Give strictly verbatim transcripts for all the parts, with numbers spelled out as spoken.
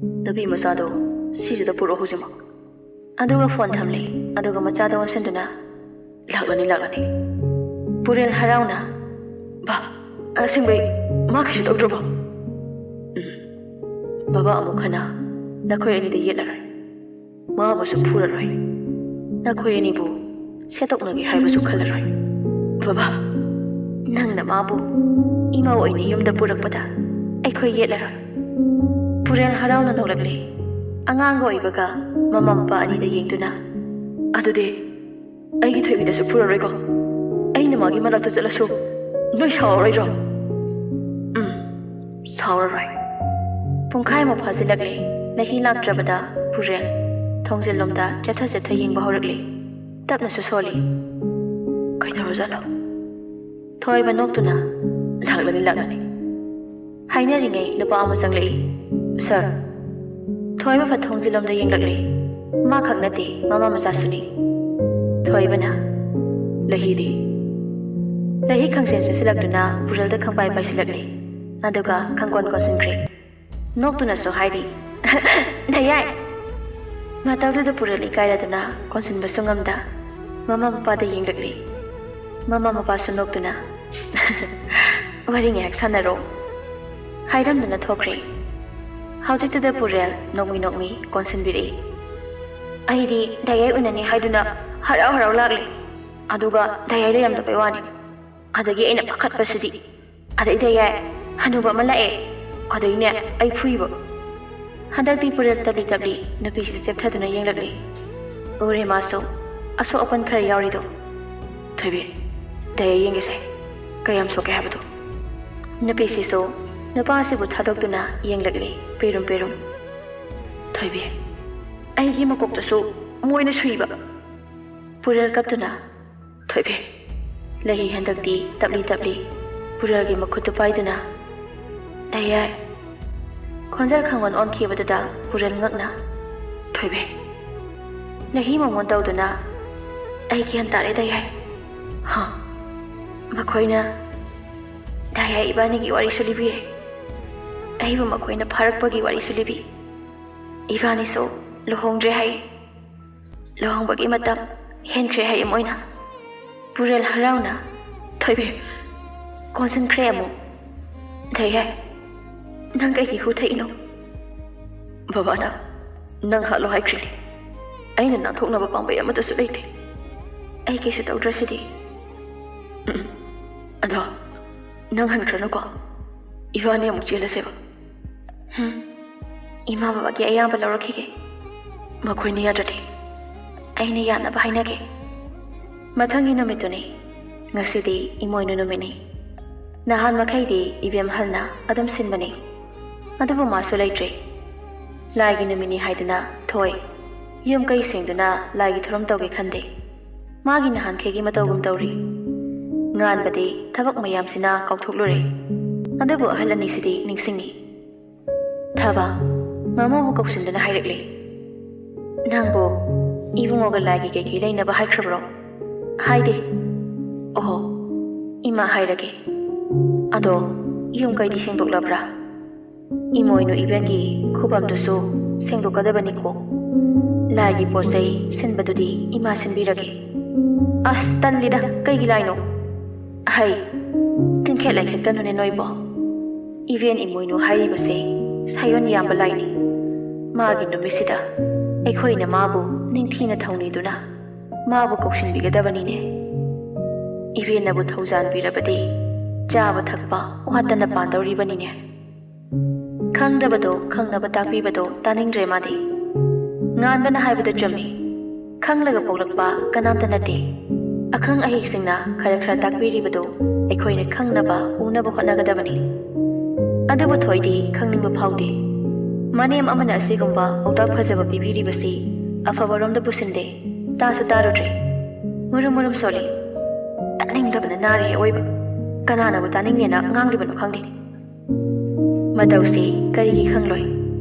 ꯅꯨꯄꯤ ꯃꯆꯥꯗꯣ ꯁꯤꯁꯤꯗ ꯄꯨꯔꯛꯑꯣ ꯍꯧꯖꯤꯛꯃꯛ꯫ ꯑꯗꯨꯒ ꯐꯣꯟ ꯊꯝꯂꯦ꯫ ꯑꯗꯨꯒ ꯃꯆꯥꯗ ꯑꯣꯟꯁꯤꯟꯗꯨꯅ, "ꯂꯥꯛꯂꯅꯤ, ꯂꯥꯛꯂꯅꯤ꯫" ꯄꯨꯔꯦꯜ ꯍꯔꯥꯎꯅ, "ꯕꯥ, ꯑꯁꯦꯡꯕꯩ ꯃꯥ ꯀꯩꯁꯨ ꯇꯧꯗ꯭ꯔꯕꯣ?" "ꯎꯝ, ꯕꯕꯥ ꯑꯃꯨꯛ ꯍꯟꯅ ꯅꯈꯣꯏ ꯑꯅꯤꯗ ꯌꯦꯠꯂꯔꯣꯏ, ꯃꯥꯕꯨꯁꯨ ꯐꯨꯔꯔꯣꯏ꯫ ꯅꯈꯣꯏ ꯑꯅꯤꯕꯨ ꯁꯦꯠꯇꯣꯛꯅꯒꯦ ꯍꯥꯏꯕꯁꯨ ꯈꯜꯂꯔꯣꯏ꯫ ꯕꯕꯥ, ꯅꯪꯅ ꯃꯥꯕꯨ ꯏꯃꯥ ꯑꯣꯏꯅ ꯌꯨꯝꯗ ꯄꯨꯔꯛꯄꯗ ꯑꯩꯈꯣꯏ ꯌꯦꯠꯂꯔꯣꯏ꯫" ꯄꯨꯔꯦꯜ ꯍꯔꯥꯎꯅ ꯅꯣꯛꯂꯛꯂꯦ꯫ ꯑꯉꯥꯡꯒ ꯑꯣꯏꯕꯒ ꯃꯃꯥ ꯃꯄꯥ ꯑꯅꯤꯗ ꯌꯦꯡꯗꯨꯅ, "ꯑꯗꯨꯗꯤ ꯑꯩꯒꯤ ꯊꯣꯏꯕꯤꯗꯁꯨ ꯐꯨꯔꯔꯣꯏꯀꯣ? ꯑꯩꯅ ꯃꯥꯒꯤ ꯃꯅꯥꯛꯇ ꯆꯠꯂꯁꯨ ꯅꯣꯏ ꯁꯥꯎꯔꯔꯣꯏꯗ꯭ꯔꯣ?" "ꯎꯝ, ꯁꯥꯎꯔꯔꯣꯏ꯫" ꯄꯨꯡꯈꯥꯏꯃꯨꯛ ꯐꯥꯖꯤꯜꯂꯛꯂꯦ꯫ ꯂꯩꯍꯤ ꯂꯥꯛꯇ꯭ꯔꯕꯗ ꯄꯨꯔꯦꯜ ꯊꯣꯡꯖꯤꯜꯂꯣꯝꯗ ꯆꯦꯞꯊ ꯆꯦꯞꯊ ꯌꯦꯡꯕ ꯍꯧꯔꯛꯂꯦ꯫ ꯇꯞꯅꯁꯨ ꯁꯣꯜꯂꯤ꯫ "ꯀꯩꯗꯧꯔꯖꯥꯠꯅꯣ?" ꯊꯣꯏꯕ ꯅꯣꯛꯇꯨꯅ, "ꯂꯥꯛꯂꯅꯤ, ꯂꯥꯛꯂꯅꯤ꯫" ꯍꯥꯏꯅꯔꯤꯉꯩ ꯅꯨꯄꯥ ꯑꯃ ꯆꯪꯂꯛꯏ꯫ "ꯁꯥꯔ, ꯊꯣꯏꯕ ꯐꯠ ꯊꯣꯡꯖꯤꯜꯂꯣꯝꯗ ꯌꯦꯡꯂꯛꯂꯦ꯫ ꯃꯥ ꯈꯛ ꯅꯠꯇꯦ, ꯃꯃꯥ ꯃꯆꯥꯁꯨꯅꯤ꯫" ꯊꯣꯏꯕꯅ, "ꯂꯩꯍꯤꯗꯤ?" ꯂꯩꯍꯤ ꯈꯪꯁꯦꯟ ꯆꯦꯟꯁꯤꯜꯂꯛꯇꯨꯅ ꯄꯨꯔꯦꯜꯗ ꯈꯪꯄꯥꯏ ꯄꯥꯏꯁꯤꯜꯂꯛꯂꯦ꯫ ꯑꯗꯨꯒ ꯈꯪꯀꯣꯟ ꯀꯣꯟꯁꯤꯟꯈ꯭ꯔꯦ꯫ ꯅꯣꯛꯇꯨꯅꯁꯨ ꯍꯥꯏꯔꯤ, "ꯗꯌꯥꯏ!" ꯃꯇꯧꯗꯨꯗ ꯄꯨꯔꯦꯜ ꯏꯀꯥꯏꯔꯗꯨꯅ ꯀꯣꯟꯁꯤꯟꯕꯁꯨ ꯉꯝꯗ ꯃꯃꯥ ꯃꯄꯥꯗ ꯌꯦꯡꯂꯛꯂꯤ꯫ ꯃꯃꯥ ꯃꯄꯥꯁꯨ ꯅꯣꯛꯇꯨꯅ, "ꯋꯥꯔꯤ ꯉꯥꯏꯍꯥꯛ ꯁꯥꯟꯅꯔꯣ" ꯍꯥꯏꯔꯝꯗꯨꯅ ꯊꯣꯛꯈ꯭ꯔꯦ꯫ ꯍꯧꯖꯤꯛꯇꯨꯗ ꯄꯨꯔꯦꯜ ꯅꯣꯛꯃꯤ ꯅꯣꯛꯃꯤ ꯀꯣꯟꯁꯤꯟꯕꯤꯔꯛꯏ꯫ "ꯑꯩꯗꯤ ꯗꯌꯥꯏ ꯎꯅꯅꯤ ꯍꯥꯏꯗꯨꯅ ꯍꯔꯥꯎ ꯍꯔꯥꯎ ꯂꯥꯛꯂꯦ꯫ ꯑꯗꯨꯒ ꯗꯌꯥꯏ ꯂꯩꯔꯝꯗꯕꯩ ꯋꯥꯅꯤ꯫ ꯑꯗꯒꯤ ꯑꯩꯅ ꯄꯥꯈꯠꯄꯁꯤꯗꯤ, ꯑꯗꯩ ꯗꯌꯥꯏ ꯍꯅꯨꯕ ꯑꯃ ꯂꯥꯛꯑꯦ꯫ ꯑꯗꯩꯅꯦ ꯑꯩ ꯐꯨꯏꯕ꯫" ꯍꯟꯗꯛꯇꯤ ꯄꯨꯔꯦꯜ ꯇꯞꯂꯤ ꯇꯞꯂꯤ ꯅꯨꯄꯤꯁꯤꯗ ꯆꯦꯞꯊꯗꯨꯅ ꯌꯦꯡꯂꯛꯂꯤ꯫ ꯎꯔꯦ ꯃꯥꯁꯨ ꯑꯁꯣꯛ ꯑꯄꯟ ꯈꯔ ꯌꯥꯎꯔꯤꯗꯣ꯫ "ꯊꯣꯏꯕꯤ, ꯗꯌꯥꯏ ꯌꯦꯡꯒꯦꯁꯦ꯫ ꯀꯌꯥꯝ ꯁꯣꯛꯀꯦ ꯍꯥꯏꯕꯗꯣ?" ꯅꯨꯄꯤꯁꯤꯁꯨ ꯅꯨꯄꯥꯁꯤꯕꯨ ꯊꯥꯗꯣꯛꯇꯨꯅ ꯌꯦꯡꯂꯛꯂꯤ, ꯄꯦꯔꯨꯝ ꯄꯦꯔꯨꯝ꯫ "ꯊꯣꯏꯕꯤ, ꯑꯩꯒꯤ ꯃꯀꯣꯛꯇꯁꯨ ꯃꯣꯏꯅ ꯁꯨꯏꯕ꯫" ꯄꯨꯔꯦꯜ ꯀꯞꯇꯨꯅ, "ꯊꯣꯏꯕꯤ꯫" ꯂꯩꯍꯤ ꯍꯟꯗꯛꯇꯤ ꯇꯞꯂꯤ ꯇꯞꯂꯤ ꯄꯨꯔꯦꯜꯒꯤ ꯃꯈꯨꯠꯇꯨ ꯄꯥꯏꯗꯨꯅ, "ꯗꯌꯥꯏ꯫" ꯈꯣꯟꯖꯦꯜ ꯈꯪꯑꯣꯟ ꯑꯣꯟꯈꯤꯕꯗꯨꯗ ꯄꯨꯔꯦꯜ ꯉꯛꯅ, "ꯊꯣꯏꯕꯤ꯫" ꯂꯩꯍꯤ ꯃꯣꯃꯣꯟ ꯇꯧꯗꯨꯅ, "ꯑꯩ ꯒ꯭ꯌꯥꯟ ꯇꯥꯔꯦ ꯗꯌꯥꯏ꯫ ꯍꯥ? ꯃꯈꯣꯏꯅ ꯗꯌꯥꯏ ꯏꯕꯥꯅꯤꯒꯤ ꯋꯥꯔꯤꯁꯨ ꯂꯤꯕꯤꯔꯦ꯫ ꯑꯩꯕꯨ ꯃꯈꯣꯏꯅ ꯐꯥꯔꯛꯄꯒꯤ ꯋꯥꯔꯤꯁꯨ ꯂꯤꯕꯤ꯫ ꯏꯕꯥꯅꯤꯁꯨ ꯂꯨꯍꯣꯡꯗ꯭ꯔꯦ ꯍꯥꯏ꯫ ꯂꯨꯍꯣꯡꯕꯒꯤ ꯃꯇꯝ ꯍꯦꯟꯈ꯭ꯔꯦ ꯍꯥꯏ ꯏꯃꯣꯏꯅ꯫ ꯄꯨꯔꯦꯜ ꯍꯔꯥꯎꯅ, "ꯊꯣꯏꯕꯤ, ꯀꯣꯟꯁꯤꯟꯈ꯭ꯔꯦ ꯑꯃꯨꯛ꯫ ꯊꯩꯍꯦ, ꯅꯪ ꯀꯩꯒꯤ ꯍꯨ ꯊꯛꯏꯅꯣ?" "ꯕꯕꯥꯅ ꯅꯪ ꯍꯥꯠꯂꯣ ꯍꯥꯏꯈ꯭ꯔꯤꯅꯤ꯫ ꯑꯩꯅ ꯅꯥꯟꯊꯣꯛꯅꯕ ꯄꯥꯝꯕꯩ ꯑꯃꯠꯇꯁꯨ ꯂꯩꯇꯦ꯫ ꯑꯩ ꯀꯩꯁꯨ ꯇꯧꯗ꯭ꯔꯁꯤꯗꯤ꯫ ꯎꯝ, ꯑꯗꯣ ꯅꯪ ꯍꯟꯈ꯭ꯔꯅꯨꯀꯣ꯫ ꯏꯕꯥꯅꯤ ꯑꯃꯨꯛ ꯆꯦꯜꯂꯁꯦꯕ꯫" "ꯍꯝ, ꯏꯃꯥ ꯕꯕꯥꯒꯤ ꯑꯌꯥꯝꯕ ꯂꯧꯔꯛꯈꯤꯒꯦ꯫ ꯃꯈꯣꯏꯅ ꯌꯥꯗ꯭ꯔꯗꯤ ꯑꯩꯅ ꯌꯥꯅꯕ ꯍꯥꯏꯅꯒꯦ꯫" ꯃꯊꯪꯒꯤ ꯅꯨꯃꯤꯠꯇꯨꯅꯤ꯫ ꯉꯁꯤꯗꯤ ꯏꯃꯣꯏꯅꯨ ꯅꯨꯃꯤꯠꯅꯤ꯫ ꯅꯍꯥꯟ ꯃꯈꯩꯗꯤ ꯏꯕꯦꯝꯍꯜꯅ ꯑꯗꯨꯝ ꯁꯤꯟꯕꯅꯤ꯫ ꯑꯗꯨꯕꯨ ꯃꯥꯁꯨ ꯂꯩꯇ꯭ꯔꯦ꯫ ꯂꯥꯏꯒꯤ ꯅꯨꯃꯤꯠꯅꯤ ꯍꯥꯏꯗꯨꯅ ꯊꯣꯏ ꯌꯨꯝ ꯀꯩ ꯁꯦꯡꯗꯨꯅ ꯂꯥꯏꯒꯤ ꯊꯧꯔꯝ ꯇꯧꯒꯦ ꯈꯟꯗꯦ꯫ ꯃꯥꯒꯤ ꯅꯍꯥꯟꯈꯩꯒꯤ ꯃꯇꯧꯒꯨꯝ ꯇꯧꯔꯤ꯫ ꯉꯥꯟꯕꯗꯤ ꯊꯕꯛ ꯃꯌꯥꯝꯁꯤꯅ ꯀꯥꯎꯊꯣꯛꯂꯨꯔꯦ꯫ ꯑꯗꯨꯕꯨ ꯑꯍꯜ ꯑꯅꯤꯁꯤꯗꯤ ꯅꯤꯡꯁꯤꯡꯉꯤ꯫ ꯊꯕ, ꯃꯃꯧꯕꯨ ꯀꯧꯁꯤꯟꯗꯨꯅ ꯍꯥꯏꯔꯛꯂꯦ꯫ "ꯅꯪꯕꯨ ꯏꯕꯨꯡꯉꯣꯒ ꯂꯥꯏꯒꯤ ꯀꯩꯀꯩ ꯂꯩꯅꯕ ꯍꯥꯏꯈ꯭ꯔꯕ꯭ꯔꯣ?" "ꯍꯥꯏꯗꯦ꯫" "ꯑꯣꯍꯣ, ꯏꯃꯥ ꯍꯥꯏꯔꯒꯦ꯫ ꯑꯗꯣ ꯌꯨꯝ ꯀꯩꯗꯤ ꯁꯦꯡꯗꯣꯛꯂꯕ꯭ꯔꯥ? ꯏꯃꯣꯏꯅꯨ ꯏꯕꯦꯟꯒꯤ ꯈꯨꯕꯝꯗꯨꯁꯨ ꯁꯦꯡꯗꯣꯛꯀꯗꯕꯅꯤꯀꯣ꯫ ꯂꯥꯏꯒꯤ ꯄꯣꯠ ꯆꯩ ꯁꯤꯟꯕꯗꯨꯗꯤ ꯏꯃꯥ ꯁꯤꯟꯕꯤꯔꯒꯦ꯫" "ꯑꯁ, ꯇꯜꯂꯤꯗ, ꯀꯩꯒꯤ ꯂꯥꯏꯅꯣ?" "ꯍꯩ, ꯇꯤꯡꯈꯦꯠ ꯂꯩꯈꯦꯠꯀꯅꯨꯅꯦ ꯅꯣꯏꯕꯣ꯫ ꯏꯕꯦꯟ ꯏꯃꯣꯏꯅꯨ ꯍꯥꯏꯔꯤꯕꯁꯦ ꯁꯥꯏꯑꯣꯟ ꯌꯥꯝꯕ ꯂꯥꯏꯅꯤ꯫ ꯃꯥꯒꯤ ꯅꯨꯃꯤꯠꯁꯤꯗ ꯑꯩꯈꯣꯏꯅ ꯃꯥꯕꯨ ꯅꯤꯡꯊꯤꯅ ꯊꯧꯅꯤꯗꯨꯅ ꯃꯥꯕꯨ ꯀꯧꯁꯤꯟꯕꯤꯒꯗꯕꯅꯤꯅꯦ꯫ ꯏꯕꯦꯟꯅꯕꯨ ꯊꯧꯖꯥꯟꯕꯤꯔꯕꯗꯤ ꯆꯥꯕ ꯊꯛꯄ ꯋꯥꯠꯇꯅ ꯄꯥꯟꯗꯧꯔꯤꯕꯅꯤꯅꯦ꯫" ꯈꯪꯗꯕꯗꯣ ꯈꯪꯅꯕ ꯇꯥꯛꯄꯤꯕꯗꯣ ꯇꯥꯅꯤꯡꯗ꯭ꯔꯦ ꯃꯥꯗꯤ꯫ ꯉꯥꯟꯕꯅ ꯍꯥꯏꯕꯗ ꯆꯨꯝꯃꯤ꯫ ꯈꯪꯂꯒ ꯄꯣꯛꯂꯛꯄ ꯀꯅꯥꯝꯇ ꯅꯠꯇꯦ꯫ ꯑꯈꯪ ꯑꯍꯩꯁꯤꯡꯅ ꯈꯔ ꯈꯔ ꯇꯥꯛꯄꯤꯔꯤꯕꯗꯨ ꯑꯩꯈꯣꯏꯅ ꯈꯪꯅꯕ, ꯎꯅꯕ ꯍꯣꯠꯅꯒꯗꯕꯅꯤ꯫ ꯑꯗꯨꯕꯨ ꯊꯣꯏꯗꯤ ꯈꯪꯅꯤꯡꯕ ꯐꯥꯎꯗꯦ꯫ ꯃꯅꯦꯝ ꯑꯃꯅ ꯑꯁꯤꯒꯨꯝꯕ ꯄꯥꯎꯇꯥꯛ ꯐꯖꯕ ꯄꯤꯕꯤꯔꯤꯕꯁꯤ ꯑꯐꯕꯔꯣꯝꯗ ꯄꯨꯁꯤꯟꯗꯦ꯫ ꯇꯥꯁꯨ ꯇꯥꯔꯨꯗ꯭ꯔꯦ꯫ ꯃꯨꯔꯨꯝ ꯃꯨꯔꯨꯝ ꯁꯣꯜꯂꯤ꯫ ꯇꯥꯅꯤꯡꯗꯕꯅ ꯅꯥꯔꯦ ꯑꯋꯣꯏꯕ꯫ ꯀꯅꯥꯅꯕꯨ ꯇꯥꯅꯤꯡꯉꯦꯅ ꯉꯥꯡꯂꯤꯕꯅꯣ ꯈꯪꯗꯦ꯫ ꯃꯇꯧꯁꯤ ꯀꯔꯤꯒꯤ ꯈꯪꯂꯣꯏ?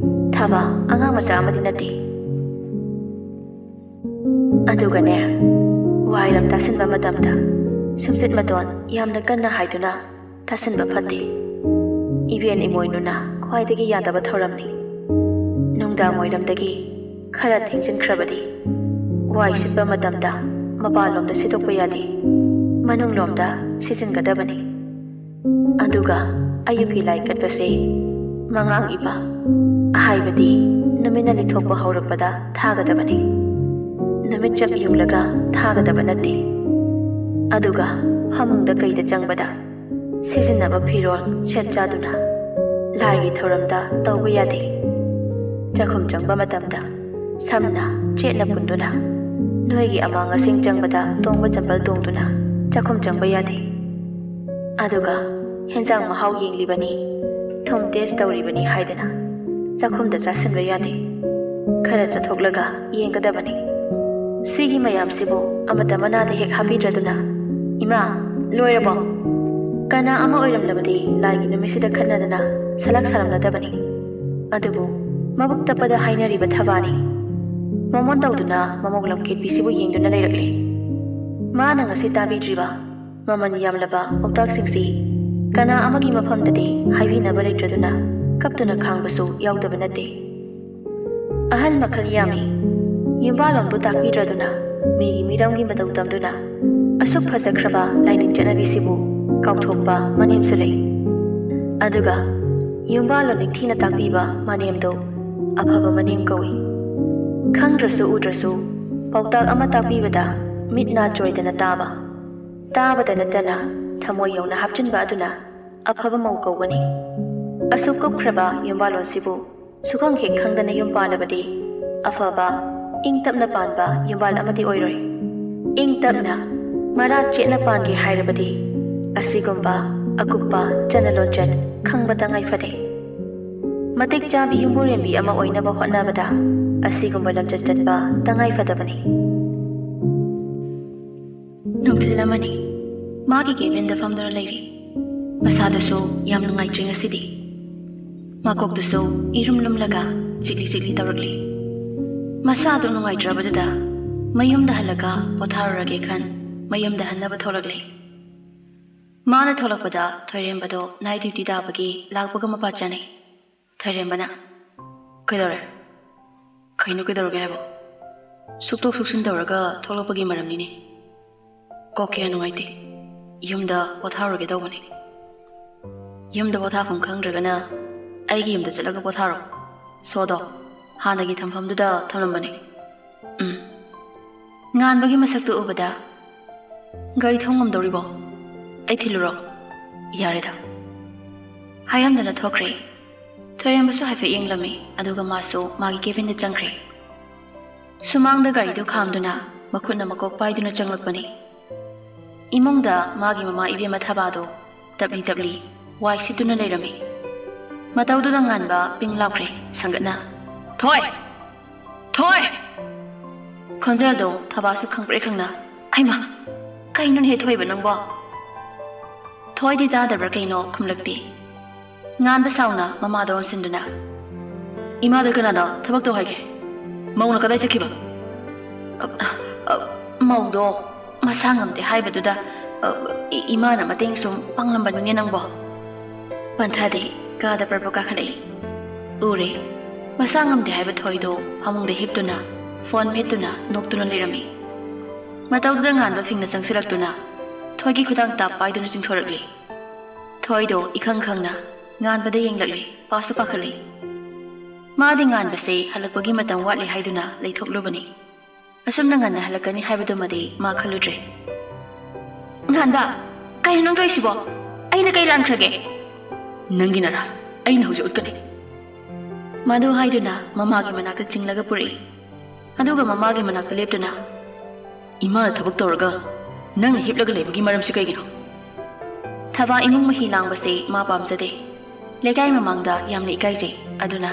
ꯊꯥꯕ ꯑꯉꯥꯡ ꯃꯆꯥ ꯑꯃꯗꯤ ꯅꯠꯇꯦ꯫ ꯑꯗꯨꯒꯅꯦ, ꯋꯥꯏꯔꯝ ꯇꯥꯁꯤꯟꯕ ꯃꯇꯝꯗ ꯁꯨꯝꯆꯤꯠ ꯃꯇꯣꯟ ꯌꯥꯝꯅ ꯀꯟꯅ ꯍꯥꯏꯗꯨꯅ ꯇꯥꯁꯤꯟꯕ ꯐꯠꯇꯦ꯫ ꯏꯕꯦꯟ ꯏꯃꯣꯏꯅꯨꯅ ꯈ꯭ꯋꯥꯏꯗꯒꯤ ꯌꯥꯗꯕ ꯊꯧꯔꯝꯅꯤ꯫ ꯅꯨꯡꯗꯥꯡ ꯅꯨꯃꯤꯗꯥꯡ ꯋꯥꯏꯔꯝꯗꯒꯤ ꯈꯔ ꯊꯦꯡꯖꯤꯟꯈ꯭ꯔꯕꯗꯤ ꯋꯥꯏ ꯁꯤꯠꯄ ꯃꯇꯝꯗ ꯃꯄꯥꯟꯂꯣꯝꯗ ꯁꯤꯠꯇꯣꯛꯄ ꯌꯥꯗꯦ, ꯃꯅꯨꯡꯂꯣꯝꯗ ꯁꯤꯖꯤꯟꯒꯗꯕꯅꯤ꯫ ꯑꯗꯨꯒ ꯑꯌꯨꯛꯀꯤ ꯂꯥꯏ ꯀꯠꯄꯁꯦ ꯃꯉꯥꯡ ꯏꯕ, ꯍꯥꯏꯕꯗꯤ ꯅꯨꯃꯤꯠꯅ ꯂꯤꯊꯣꯛꯄ ꯍꯧꯔꯛꯄꯗ ꯊꯥꯒꯗꯕꯅꯤ꯫ ꯅꯨꯃꯤꯠ ꯆꯞ ꯌꯨꯡꯂꯒ ꯊꯥꯒꯗꯕ ꯅꯠꯇꯦ꯫ ꯑꯗꯨꯒ ꯐꯃꯨꯡꯗ ꯀꯩꯗ ꯆꯪꯕꯗ ꯁꯤꯖꯤꯟꯅꯕ ꯐꯤꯔꯣꯜ ꯁꯦꯠ ꯆꯥꯗꯨꯅ ꯂꯥꯏꯒꯤ ꯊꯧꯔꯝꯗ ꯇꯧꯕ ꯌꯥꯗꯦ꯫ ꯆꯥꯛꯈꯨꯝ ꯆꯪꯕ ꯃꯇꯝꯗ ꯁꯝꯅ ꯆꯦꯠꯅ ꯄꯨꯟꯗꯨꯅ, ꯅꯣꯏꯒꯤ ꯑꯃꯥꯡ ꯑꯁꯦꯡ ꯆꯪꯕꯗ ꯇꯣꯡꯕ ꯆꯝꯄꯜ ꯇꯣꯡꯗꯨꯅ ꯆꯥꯛꯈꯨꯝ ꯆꯪꯕ ꯌꯥꯗꯦ꯫ ꯑꯗꯨꯒ ꯍꯦꯟꯖꯥꯡ ꯃꯍꯥꯎ ꯌꯦꯡꯂꯤꯕꯅꯤ, ꯊꯨꯝ ꯇꯦꯁ ꯇꯧꯔꯤꯕꯅꯤ ꯍꯥꯏꯗꯅ ꯆꯥꯛꯈꯨꯝꯗ ꯆꯥꯁꯤꯟꯕ ꯌꯥꯗꯦ꯫ ꯈꯔ ꯆꯠꯊꯣꯛꯂꯒ ꯌꯦꯡꯒꯗꯕꯅꯤ꯫ ꯁꯤꯒꯤ ꯃꯌꯥꯝꯁꯤꯕꯨ ꯑꯃꯠꯇ ꯃꯅꯥꯗ ꯍꯦꯛ ꯍꯥꯞꯄꯤꯗ꯭ꯔꯗꯨꯅ, "ꯏꯃꯥ, ꯂꯣꯏꯔꯕꯣ?" ꯀꯅꯥ ꯑꯃ ꯑꯣꯏꯔꯝꯂꯕꯗꯤ ꯂꯥꯏꯒꯤ ꯅꯨꯃꯤꯠꯁꯤꯗ ꯈꯠꯅꯗꯅ ꯁꯂꯥꯛ ꯁꯥꯔꯝꯂꯗꯕꯅꯤ꯫ ꯑꯗꯨꯕꯨ ꯃꯕꯨꯛ ꯇꯞꯄꯗ ꯍꯥꯏꯅꯔꯤꯕ ꯊꯕꯥꯅꯤ꯫ ꯃꯃꯣꯟ ꯇꯧꯗꯨꯅ ꯃꯃꯣꯛ ꯂꯝꯀꯦꯠꯄꯤꯁꯤꯕꯨ ꯌꯦꯡꯗꯨꯅ ꯂꯩꯔꯛꯂꯤ꯫ ꯃꯥꯅ ꯉꯁꯤ ꯇꯥꯕꯤꯗ꯭ꯔꯤꯕ ꯃꯃꯜ ꯌꯥꯝꯂꯕ ꯄꯥꯎꯇꯥꯛꯁꯤꯡꯁꯤ ꯀꯅꯥ ꯑꯃꯒꯤ ꯃꯐꯝꯗꯗꯤ ꯍꯥꯏꯕꯤꯅꯕ ꯂꯩꯇ꯭ꯔꯗꯨꯅ ꯀꯞꯇꯨꯅ ꯈꯥꯡꯕꯁꯨ ꯌꯥꯎꯗꯕ ꯅꯠꯇꯦ꯫ ꯑꯍꯜ ꯃꯈꯜ ꯌꯥꯝꯃꯤ꯫ ꯌꯨꯝꯕꯥꯜꯂꯣꯟꯕꯨ ꯇꯥꯛꯄꯤꯗ꯭ꯔꯗꯨꯅ ꯃꯤꯒꯤ ꯃꯤꯔꯝꯒꯤ ꯃꯇꯧ ꯇꯝꯗꯨꯅ ꯑꯁꯨꯛ ꯐꯖꯈ꯭ꯔꯕ ꯂꯥꯏꯅꯤꯡ ꯆꯠꯅꯕꯤꯁꯤꯕꯨ ꯀꯥꯎꯊꯣꯛꯄ ꯃꯅꯦꯝꯁꯨ ꯂꯩ꯫ ꯑꯗꯨꯒ ꯌꯨꯝꯕꯥꯜꯂꯣꯟ ꯅꯤꯡꯊꯤꯅ ꯇꯥꯛꯄꯤꯕ ꯃꯅꯦꯝꯗꯣ ꯑꯐꯕ ꯃꯅꯦꯝ ꯀꯧꯏ꯫ ꯈꯪꯗ꯭ꯔꯁꯨ ꯎꯗ꯭ꯔꯁꯨ ꯄꯥꯎꯇꯥꯛ ꯑꯃ ꯇꯥꯛꯄꯤꯕꯗ ꯃꯤꯠ ꯅꯥ ꯆꯣꯏꯗꯅ ꯇꯥꯕ, ꯇꯥꯕꯗ ꯅꯠꯇꯅ ꯊꯃꯣꯏ ꯌꯧꯅ ꯍꯥꯞꯆꯤꯟꯕ ꯑꯗꯨꯅ ꯑꯐꯕ ꯃꯧ ꯀꯧꯒꯅꯤ꯫ ꯑꯁꯨꯛ ꯀꯨꯞꯈ꯭ꯔꯕ ꯌꯨꯝꯕꯥꯜꯂꯣꯟꯁꯤꯕꯨ ꯁꯨꯈꯪ ꯍꯦꯛ ꯈꯪꯗꯅ ꯌꯨꯝ ꯄꯥꯜꯂꯕꯗꯤ ꯑꯐꯕ, ꯏꯪ ꯇꯞꯅ ꯄꯥꯟꯕ ꯌꯨꯝꯕꯥꯜ ꯑꯃꯗꯤ ꯑꯣꯏꯔꯣꯏ꯫ ꯏꯪ ꯇꯞꯅ, ꯃꯔꯥ ꯆꯦꯠꯅ ꯄꯥꯟꯒꯦ ꯍꯥꯏꯔꯕꯗꯤ ꯑꯁꯤꯒꯨꯝꯕ ꯑꯀꯨꯞꯄ ꯆꯠꯅ ꯂꯣꯟꯆꯠ ꯈꯪꯕ ꯇꯉꯥꯏ ꯐꯗꯦ꯫ ꯃꯇꯤꯛ ꯆꯥꯕꯤ ꯌꯨꯝꯕꯨꯔꯦꯝꯕꯤ ꯑꯃ ꯑꯣꯏꯅꯕ ꯍꯣꯠꯅꯕꯗ ꯑꯁꯤꯒꯨꯝꯕ ꯂꯝꯆꯠ ꯆꯠꯄ ꯇꯉꯥꯏ ꯐꯗꯕꯅꯤ꯫ ꯅꯨꯡꯊꯤꯜ ꯑꯃꯅꯤ꯫ ꯃꯥꯒꯤ ꯀꯦꯕꯤꯟꯗ ꯐꯝꯗꯨꯅ ꯂꯩꯔꯤ꯫ ꯃꯁꯥꯗꯨꯁꯨ ꯌꯥꯝ ꯅꯨꯡꯉꯥꯏꯇ꯭ꯔꯤ ꯉꯁꯤꯗꯤ꯫ ꯃꯀꯣꯛꯇꯨꯁꯨ ꯏꯔꯨꯝ ꯂꯨꯝꯂꯒ ꯆꯤꯛꯂꯤ ꯆꯤꯛꯂꯤ ꯇꯧꯔꯛꯂꯤ꯫ ꯃꯁꯥꯗꯨ ꯅꯨꯡꯉꯥꯏꯇ꯭ꯔꯕꯗꯨꯗ ꯃꯌꯨꯝꯗ ꯍꯜꯂꯒ ꯄꯣꯊꯥꯔꯨꯔꯒꯦ ꯈꯟ ꯃꯌꯨꯝꯗ ꯍꯟꯅꯕ ꯊꯣꯛꯂꯛꯂꯦ꯫ ꯃꯥꯅ ꯊꯣꯛꯂꯛꯄꯗ ꯊꯣꯏꯔꯦꯝꯕꯗꯣ ꯅꯥꯏꯠ ꯗ꯭ꯌꯨꯇꯤ ꯇꯥꯕꯒꯤ ꯂꯥꯛꯄꯒ ꯃꯄꯥ ꯆꯥꯅꯩ꯫ ꯊꯣꯏꯔꯦꯝꯕꯅ, "ꯀꯩꯗꯧꯔꯦ?" ꯀꯩꯅꯣ, ꯀꯩꯗꯧꯔꯒꯦ ꯍꯥꯏꯕꯣ? ꯁꯨꯛꯇꯣꯛ ꯁꯨꯛꯆꯤꯟ ꯇꯧꯔꯒ ꯊꯣꯛꯂꯛꯄꯒꯤ ꯃꯔꯝꯅꯤꯅꯦ꯫ ꯀꯣꯛ ꯀꯌꯥ ꯅꯨꯡꯉꯥꯏꯇꯦ꯫ ꯌꯨꯝꯗ ꯄꯣꯊꯥꯔꯨꯔꯒꯦ ꯇꯧꯕꯅꯦ꯫ ꯌꯨꯝꯗ ꯄꯣꯊꯥꯐꯝ ꯈꯪꯗ꯭ꯔꯒꯅ ꯑꯩꯒꯤ ꯌꯨꯝꯗ ꯆꯠꯂꯒ ꯄꯣꯊꯥꯔꯣ꯫ ꯁꯣꯗꯣ ꯍꯥꯟꯅꯒꯤ ꯊꯝꯐꯝꯗꯨꯗ ꯊꯝꯂꯝꯕꯅꯦ꯫ ꯎꯝ꯫ ꯉꯥꯟꯕꯒꯤ ꯃꯁꯛꯇꯨ ꯎꯕꯗ, "ꯒꯥꯔꯤ ꯊꯧ ꯉꯝꯗꯧꯔꯤꯕꯣ? ꯑꯩ ꯊꯤꯜꯂꯨꯔꯣ?" "ꯌꯥꯔꯦꯗ꯫" ꯍꯥꯏꯔꯝꯗꯅ ꯊꯣꯛꯈ꯭ꯔꯦ꯫ ꯊꯣꯏꯔꯦꯝꯕꯁꯨ ꯍꯥꯏꯐꯦꯠ ꯌꯦꯡꯂꯝꯃꯤ, ꯑꯗꯨꯒ ꯃꯥꯁꯨ ꯃꯥꯒꯤ ꯀꯦꯕꯤꯟꯗ ꯆꯪꯈ꯭ꯔꯦ꯫ ꯁꯨꯃꯥꯡꯗ ꯒꯥꯔꯤꯗꯨ ꯈꯥꯝꯗꯨꯅ ꯃꯈꯨꯠꯅ ꯃꯀꯣꯛ ꯄꯥꯏꯗꯨꯅ ꯆꯪꯂꯛꯄꯅꯤ꯫ ꯏꯃꯨꯡꯗ ꯃꯥꯒꯤ ꯃꯃꯥ ꯏꯕꯦꯝꯃ ꯊꯕꯥꯗꯣ ꯇꯞꯂꯤ ꯇꯞꯂꯤ ꯋꯥꯏ ꯁꯤꯠꯇꯨꯅ ꯂꯩꯔꯝꯃꯤ꯫ ꯃꯇꯧꯗꯨꯗ ꯉꯥꯟꯕ ꯄꯤꯡ ꯂꯥꯎꯈ꯭ꯔꯦ ꯁꯪꯒꯠꯅ, "ꯊꯣꯏ! ꯊꯣꯏ!" ꯈꯣꯟꯖꯦꯜꯗꯣ ꯊꯕꯥꯁꯨ ꯈꯪꯄ꯭ꯔꯦꯛ ꯈꯪꯅ, "ꯍꯩꯃꯥ! ꯀꯩꯅꯣꯅꯦꯍꯦ ꯊꯣꯏꯕ ꯅꯪꯕꯣ?" ꯊꯣꯏꯗꯤ ꯇꯥꯗꯕ꯭ꯔꯥ ꯀꯩꯅꯣ ꯈꯨꯝꯂꯛꯇꯦ꯫ ꯉꯥꯟꯕ ꯁꯥꯎꯅ ꯃꯃꯥꯗ ꯑꯣꯟꯁꯤꯟꯗꯨꯅ, "ꯏꯃꯥꯗ ꯀꯅꯥꯅ ꯊꯕꯛ ꯇꯧ ꯍꯥꯏꯒꯦ? ꯃꯧꯅ ꯀꯗꯥꯏ ꯆꯠꯈꯤꯕ?" "ꯑ, ꯑ, ꯃꯧꯗꯣ ꯃꯁꯥ ꯉꯝꯗꯦ ꯍꯥꯏꯕꯗꯨꯗ, ꯑ, ꯏ-, ꯏꯃꯥꯅ ꯃꯇꯦꯡ ꯁꯨꯝ ꯄꯥꯡꯂꯝꯕꯅꯤꯅꯦ ꯅꯪꯕꯣ꯫" ꯄꯟꯊꯥꯗꯤ ꯀꯥꯗ ꯄ꯭ꯔꯞ ꯄ꯭ꯔꯞ ꯀꯥꯈꯠꯂꯛꯏ꯫ ꯎꯔꯦ, ꯃꯁꯥ ꯉꯝꯗꯦ ꯍꯥꯏꯕ ꯊꯣꯏꯗꯣ ꯐꯃꯨꯡꯗ ꯍꯤꯞꯇꯨꯅ, ꯐꯣꯟ ꯃꯦꯠꯇꯨꯅ, ꯅꯣꯛꯇꯨꯅ ꯂꯩꯔꯝꯃꯤ꯫ ꯃꯇꯧꯗꯨꯗ ꯉꯥꯟꯕ ꯐꯤꯡꯅ ꯆꯪꯁꯤꯜꯂꯛꯇꯨꯅ ꯊꯣꯏꯒꯤ ꯈꯨꯗꯥꯡ ꯇꯥꯞ ꯄꯥꯏꯗꯨꯅ ꯆꯤꯡꯊꯣꯔꯛꯂꯤ꯫ ꯊꯣꯏꯗꯣ ꯏꯈꯪ ꯈꯪꯅ ꯉꯥꯟꯕꯗ ꯌꯦꯡꯂꯛꯂꯤ, ꯄꯥꯁꯨ ꯄꯥꯈꯠꯂꯤ꯫ ꯃꯥꯗꯤ ꯉꯥꯟꯕꯁꯦ ꯍꯜꯂꯛꯄꯒꯤ ꯃꯇꯝ ꯋꯥꯠꯂꯤ ꯍꯥꯏꯗꯨꯅ ꯂꯩꯊꯣꯛꯂꯨꯕꯅꯤ꯫ ꯑꯁꯨꯝꯅ ꯉꯟꯅ ꯍꯜꯂꯛꯀꯅꯤ ꯍꯥꯏꯕꯗꯨꯃꯗꯤ ꯃꯥ ꯈꯜꯂꯨꯗ꯭ꯔꯦ꯫ "ꯉꯥꯟꯕ, ꯀꯩꯅꯣ ꯅꯪ ꯇꯧꯔꯤꯁꯤꯕꯣ? ꯑꯩꯅ ꯀꯩ ꯂꯥꯟꯈ꯭ꯔꯒꯦ?" "ꯅꯪꯒꯤ ꯅꯔꯥ ꯑꯩꯅ ꯍꯧꯖꯤꯛ ꯎꯠꯀꯅꯤ꯫" ꯃꯗꯨ ꯍꯥꯏꯗꯨꯅ ꯃꯃꯥꯒꯤ ꯃꯅꯥꯛꯇ ꯆꯤꯡꯂꯒ ꯄꯨꯔꯛꯏ꯫ ꯑꯗꯨꯒ ꯃꯃꯥꯒꯤ ꯃꯅꯥꯛꯇ ꯂꯦꯞꯇꯨꯅ, "ꯏꯃꯥꯅ ꯊꯕꯛ ꯇꯧꯔꯒ ꯅꯪꯅ ꯍꯤꯞꯂꯒ ꯂꯩꯕꯒꯤ ꯃꯔꯝꯁꯤ ꯀꯩꯒꯤꯅꯣ?" ꯊꯕꯥ ꯏꯃꯨꯡ ꯃꯍꯤ ꯂꯥꯡꯕꯁꯦ ꯃꯥ ꯄꯥꯝꯖꯗꯦ꯫ ꯂꯩꯀꯥꯏ ꯃꯃꯥꯡꯗ ꯌꯥꯝꯅ ꯏꯀꯥꯏꯖꯩ꯫ ꯑꯗꯨꯅ,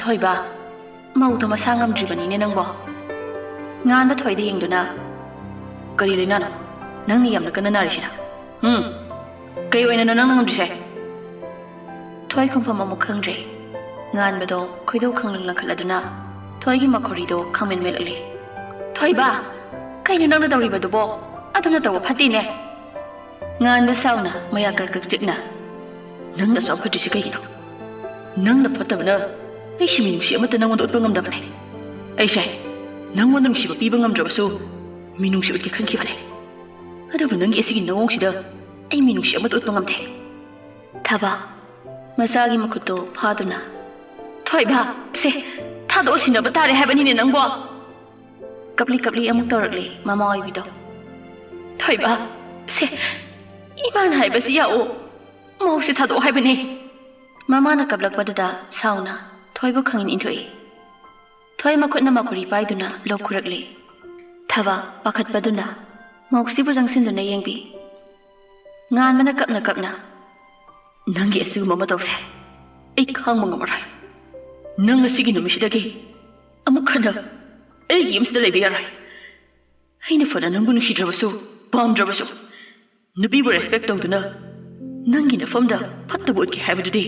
"ꯊꯣꯏꯕ, ꯃꯧꯗꯣ ꯃꯁꯥ ꯉꯝꯗ꯭ꯔꯤꯕꯅꯤꯅꯦ ꯅꯪꯕꯣ꯫" ꯉꯥꯟꯕ ꯊꯣꯏꯗ ꯌꯦꯡꯗꯨꯅ, "ꯀꯔꯤ ꯂꯩꯅꯥꯅꯣ ꯅꯪꯅ ꯌꯥꯝꯅ ꯀꯟꯅ ꯅꯥꯔꯤꯁꯤꯅ? ꯎꯝ? ꯀꯩ ꯑꯣꯏꯅꯅꯣ ꯅꯪꯅ ꯉꯝꯗ꯭ꯔꯤꯁꯦ?" ꯊꯣꯏ ꯈꯨꯝꯐꯝ ꯑꯃꯨꯛ ꯈꯪꯗ꯭ꯔꯦ꯫ ꯉꯥꯟꯕꯗꯣ ꯈꯣꯏꯗꯧ ꯈꯪꯂꯪ ꯂꯪꯈꯠꯂꯗꯨꯅ ꯊꯣꯏꯒꯤ ꯃꯈꯣꯔꯤꯗꯣ ꯈꯪꯃꯦꯟ ꯃꯦꯜꯂꯛꯂꯦ꯫ "ꯊꯣꯏꯕ, ꯀꯩꯅꯣ ꯅꯪꯅ ꯇꯧꯔꯤꯕꯗꯨꯕꯣ? ꯑꯗꯨꯝꯅ ꯇꯧꯕ ꯐꯠꯇꯦꯅꯦ꯫" ꯉꯥꯟꯕ ꯁꯥꯎꯅ ꯃꯌꯥ ꯀ꯭ꯔꯛ ꯀ꯭ꯔꯛ ꯆꯤꯛꯅ, "ꯅꯪꯅ ꯑꯁꯨꯛ ꯐꯠꯇ꯭ꯔꯤꯁꯤ ꯀꯩꯒꯤꯅꯣ? ꯅꯪꯅ ꯐꯠꯇꯕꯅ ꯑꯩꯁꯦ ꯃꯤꯅꯨꯡꯁꯤ ꯑꯃꯠꯇ ꯅꯪꯉꯣꯟꯗ ꯎꯠꯄ ꯉꯝꯗꯕꯅꯦ꯫ ꯑꯩꯁꯦ ꯅꯪꯉꯣꯟꯗ ꯅꯨꯡꯁꯤꯕ ꯄꯤꯕ ꯉꯝꯗ꯭ꯔꯕꯁꯨ ꯃꯤꯅꯨꯡꯁꯤ ꯎꯠꯀꯦ ꯈꯟꯈꯤꯕꯅꯦ꯫ ꯑꯗꯨꯕꯨ ꯅꯪꯒꯤ ꯑꯁꯤꯒꯤ ꯅꯑꯣꯡꯁꯤꯗ ꯑꯩ ꯃꯤꯅꯨꯡꯁꯤ ꯑꯃꯠꯇ ꯎꯠꯄ ꯉꯝꯗꯦ꯫ ꯊꯕ ꯃꯆꯥꯒꯤ ꯃꯈꯨꯠꯇꯣ ꯐꯥꯗꯨꯅ, "ꯊꯣꯏꯕ, ꯁꯦ, ꯊꯥꯗꯣꯛꯑꯁꯤꯟꯅꯕ ꯇꯥꯔꯦ ꯍꯥꯏꯕꯅꯤꯅꯦ ꯅꯪꯕꯣ!" ꯀꯞꯂꯤ ꯀꯞꯂꯤ ꯑꯃꯨꯛ ꯇꯧꯔꯛꯂꯦ ꯃꯃꯥ ꯑꯣꯏꯕꯤꯗꯣ꯫ "ꯊꯣꯏꯕ, ꯁꯦ, ꯏꯃꯥꯅ ꯍꯥꯏꯕꯁꯤ ꯌꯥꯎꯑꯣ꯫ ꯃꯧꯁꯦ ꯊꯥꯗꯣꯛꯑꯣ ꯍꯥꯏꯕꯅꯦ꯫" ꯃꯃꯥꯅ ꯀꯞꯂꯛꯄꯗꯨꯗ ꯁꯥꯎꯅ ꯊꯣꯏꯕꯨ ꯈꯪꯏꯟ ꯏꯟꯊꯣꯛꯏ꯫ ꯊꯣꯏ ꯃꯈꯨꯠꯅ ꯃꯈꯨꯔꯤ ꯄꯥꯏꯗꯨꯅ ꯂꯣꯛ ꯈꯨꯔꯛꯂꯤ꯫ ꯊꯕ ꯄꯥꯈꯠꯄꯗꯨꯅ ꯃꯧꯁꯤꯕꯨ ꯆꯪꯁꯤꯟꯗꯨꯅ ꯌꯦꯡꯕꯤ꯫ ꯉꯥꯟꯕꯅ ꯀꯞꯅ ꯀꯞꯅ, "ꯅꯪꯒꯤ ꯑꯁꯤꯒꯨꯝꯕ ꯃꯇꯧꯁꯦ ꯑꯩ ꯈꯥꯡꯕ ꯉꯝꯃꯔꯣꯏ꯫ ꯅꯪ ꯉꯁꯤꯒꯤ ꯅꯨꯃꯤꯠꯁꯤꯗꯒꯤ ꯑꯃꯨꯛ ꯍꯟꯅ ꯑꯩꯒꯤ ꯌꯨꯝꯁꯤꯗ ꯂꯩꯕ ꯌꯥꯔꯣꯏ꯫ ꯑꯩꯅ ꯐꯅ ꯅꯪꯕꯨ ꯅꯨꯡꯁꯤꯗ꯭ꯔꯕꯁꯨ, ꯄꯥꯝꯗ꯭ꯔꯕꯁꯨ, ꯅꯨꯄꯤꯕꯨ ꯔꯦꯁꯄꯦꯛ ꯇꯧꯗꯨꯅ ꯅꯪꯒꯤ ꯅꯐꯝꯗ ꯐꯠꯇꯕ ꯎꯠꯀꯦ ꯍꯥꯏꯕꯗꯨꯗꯤ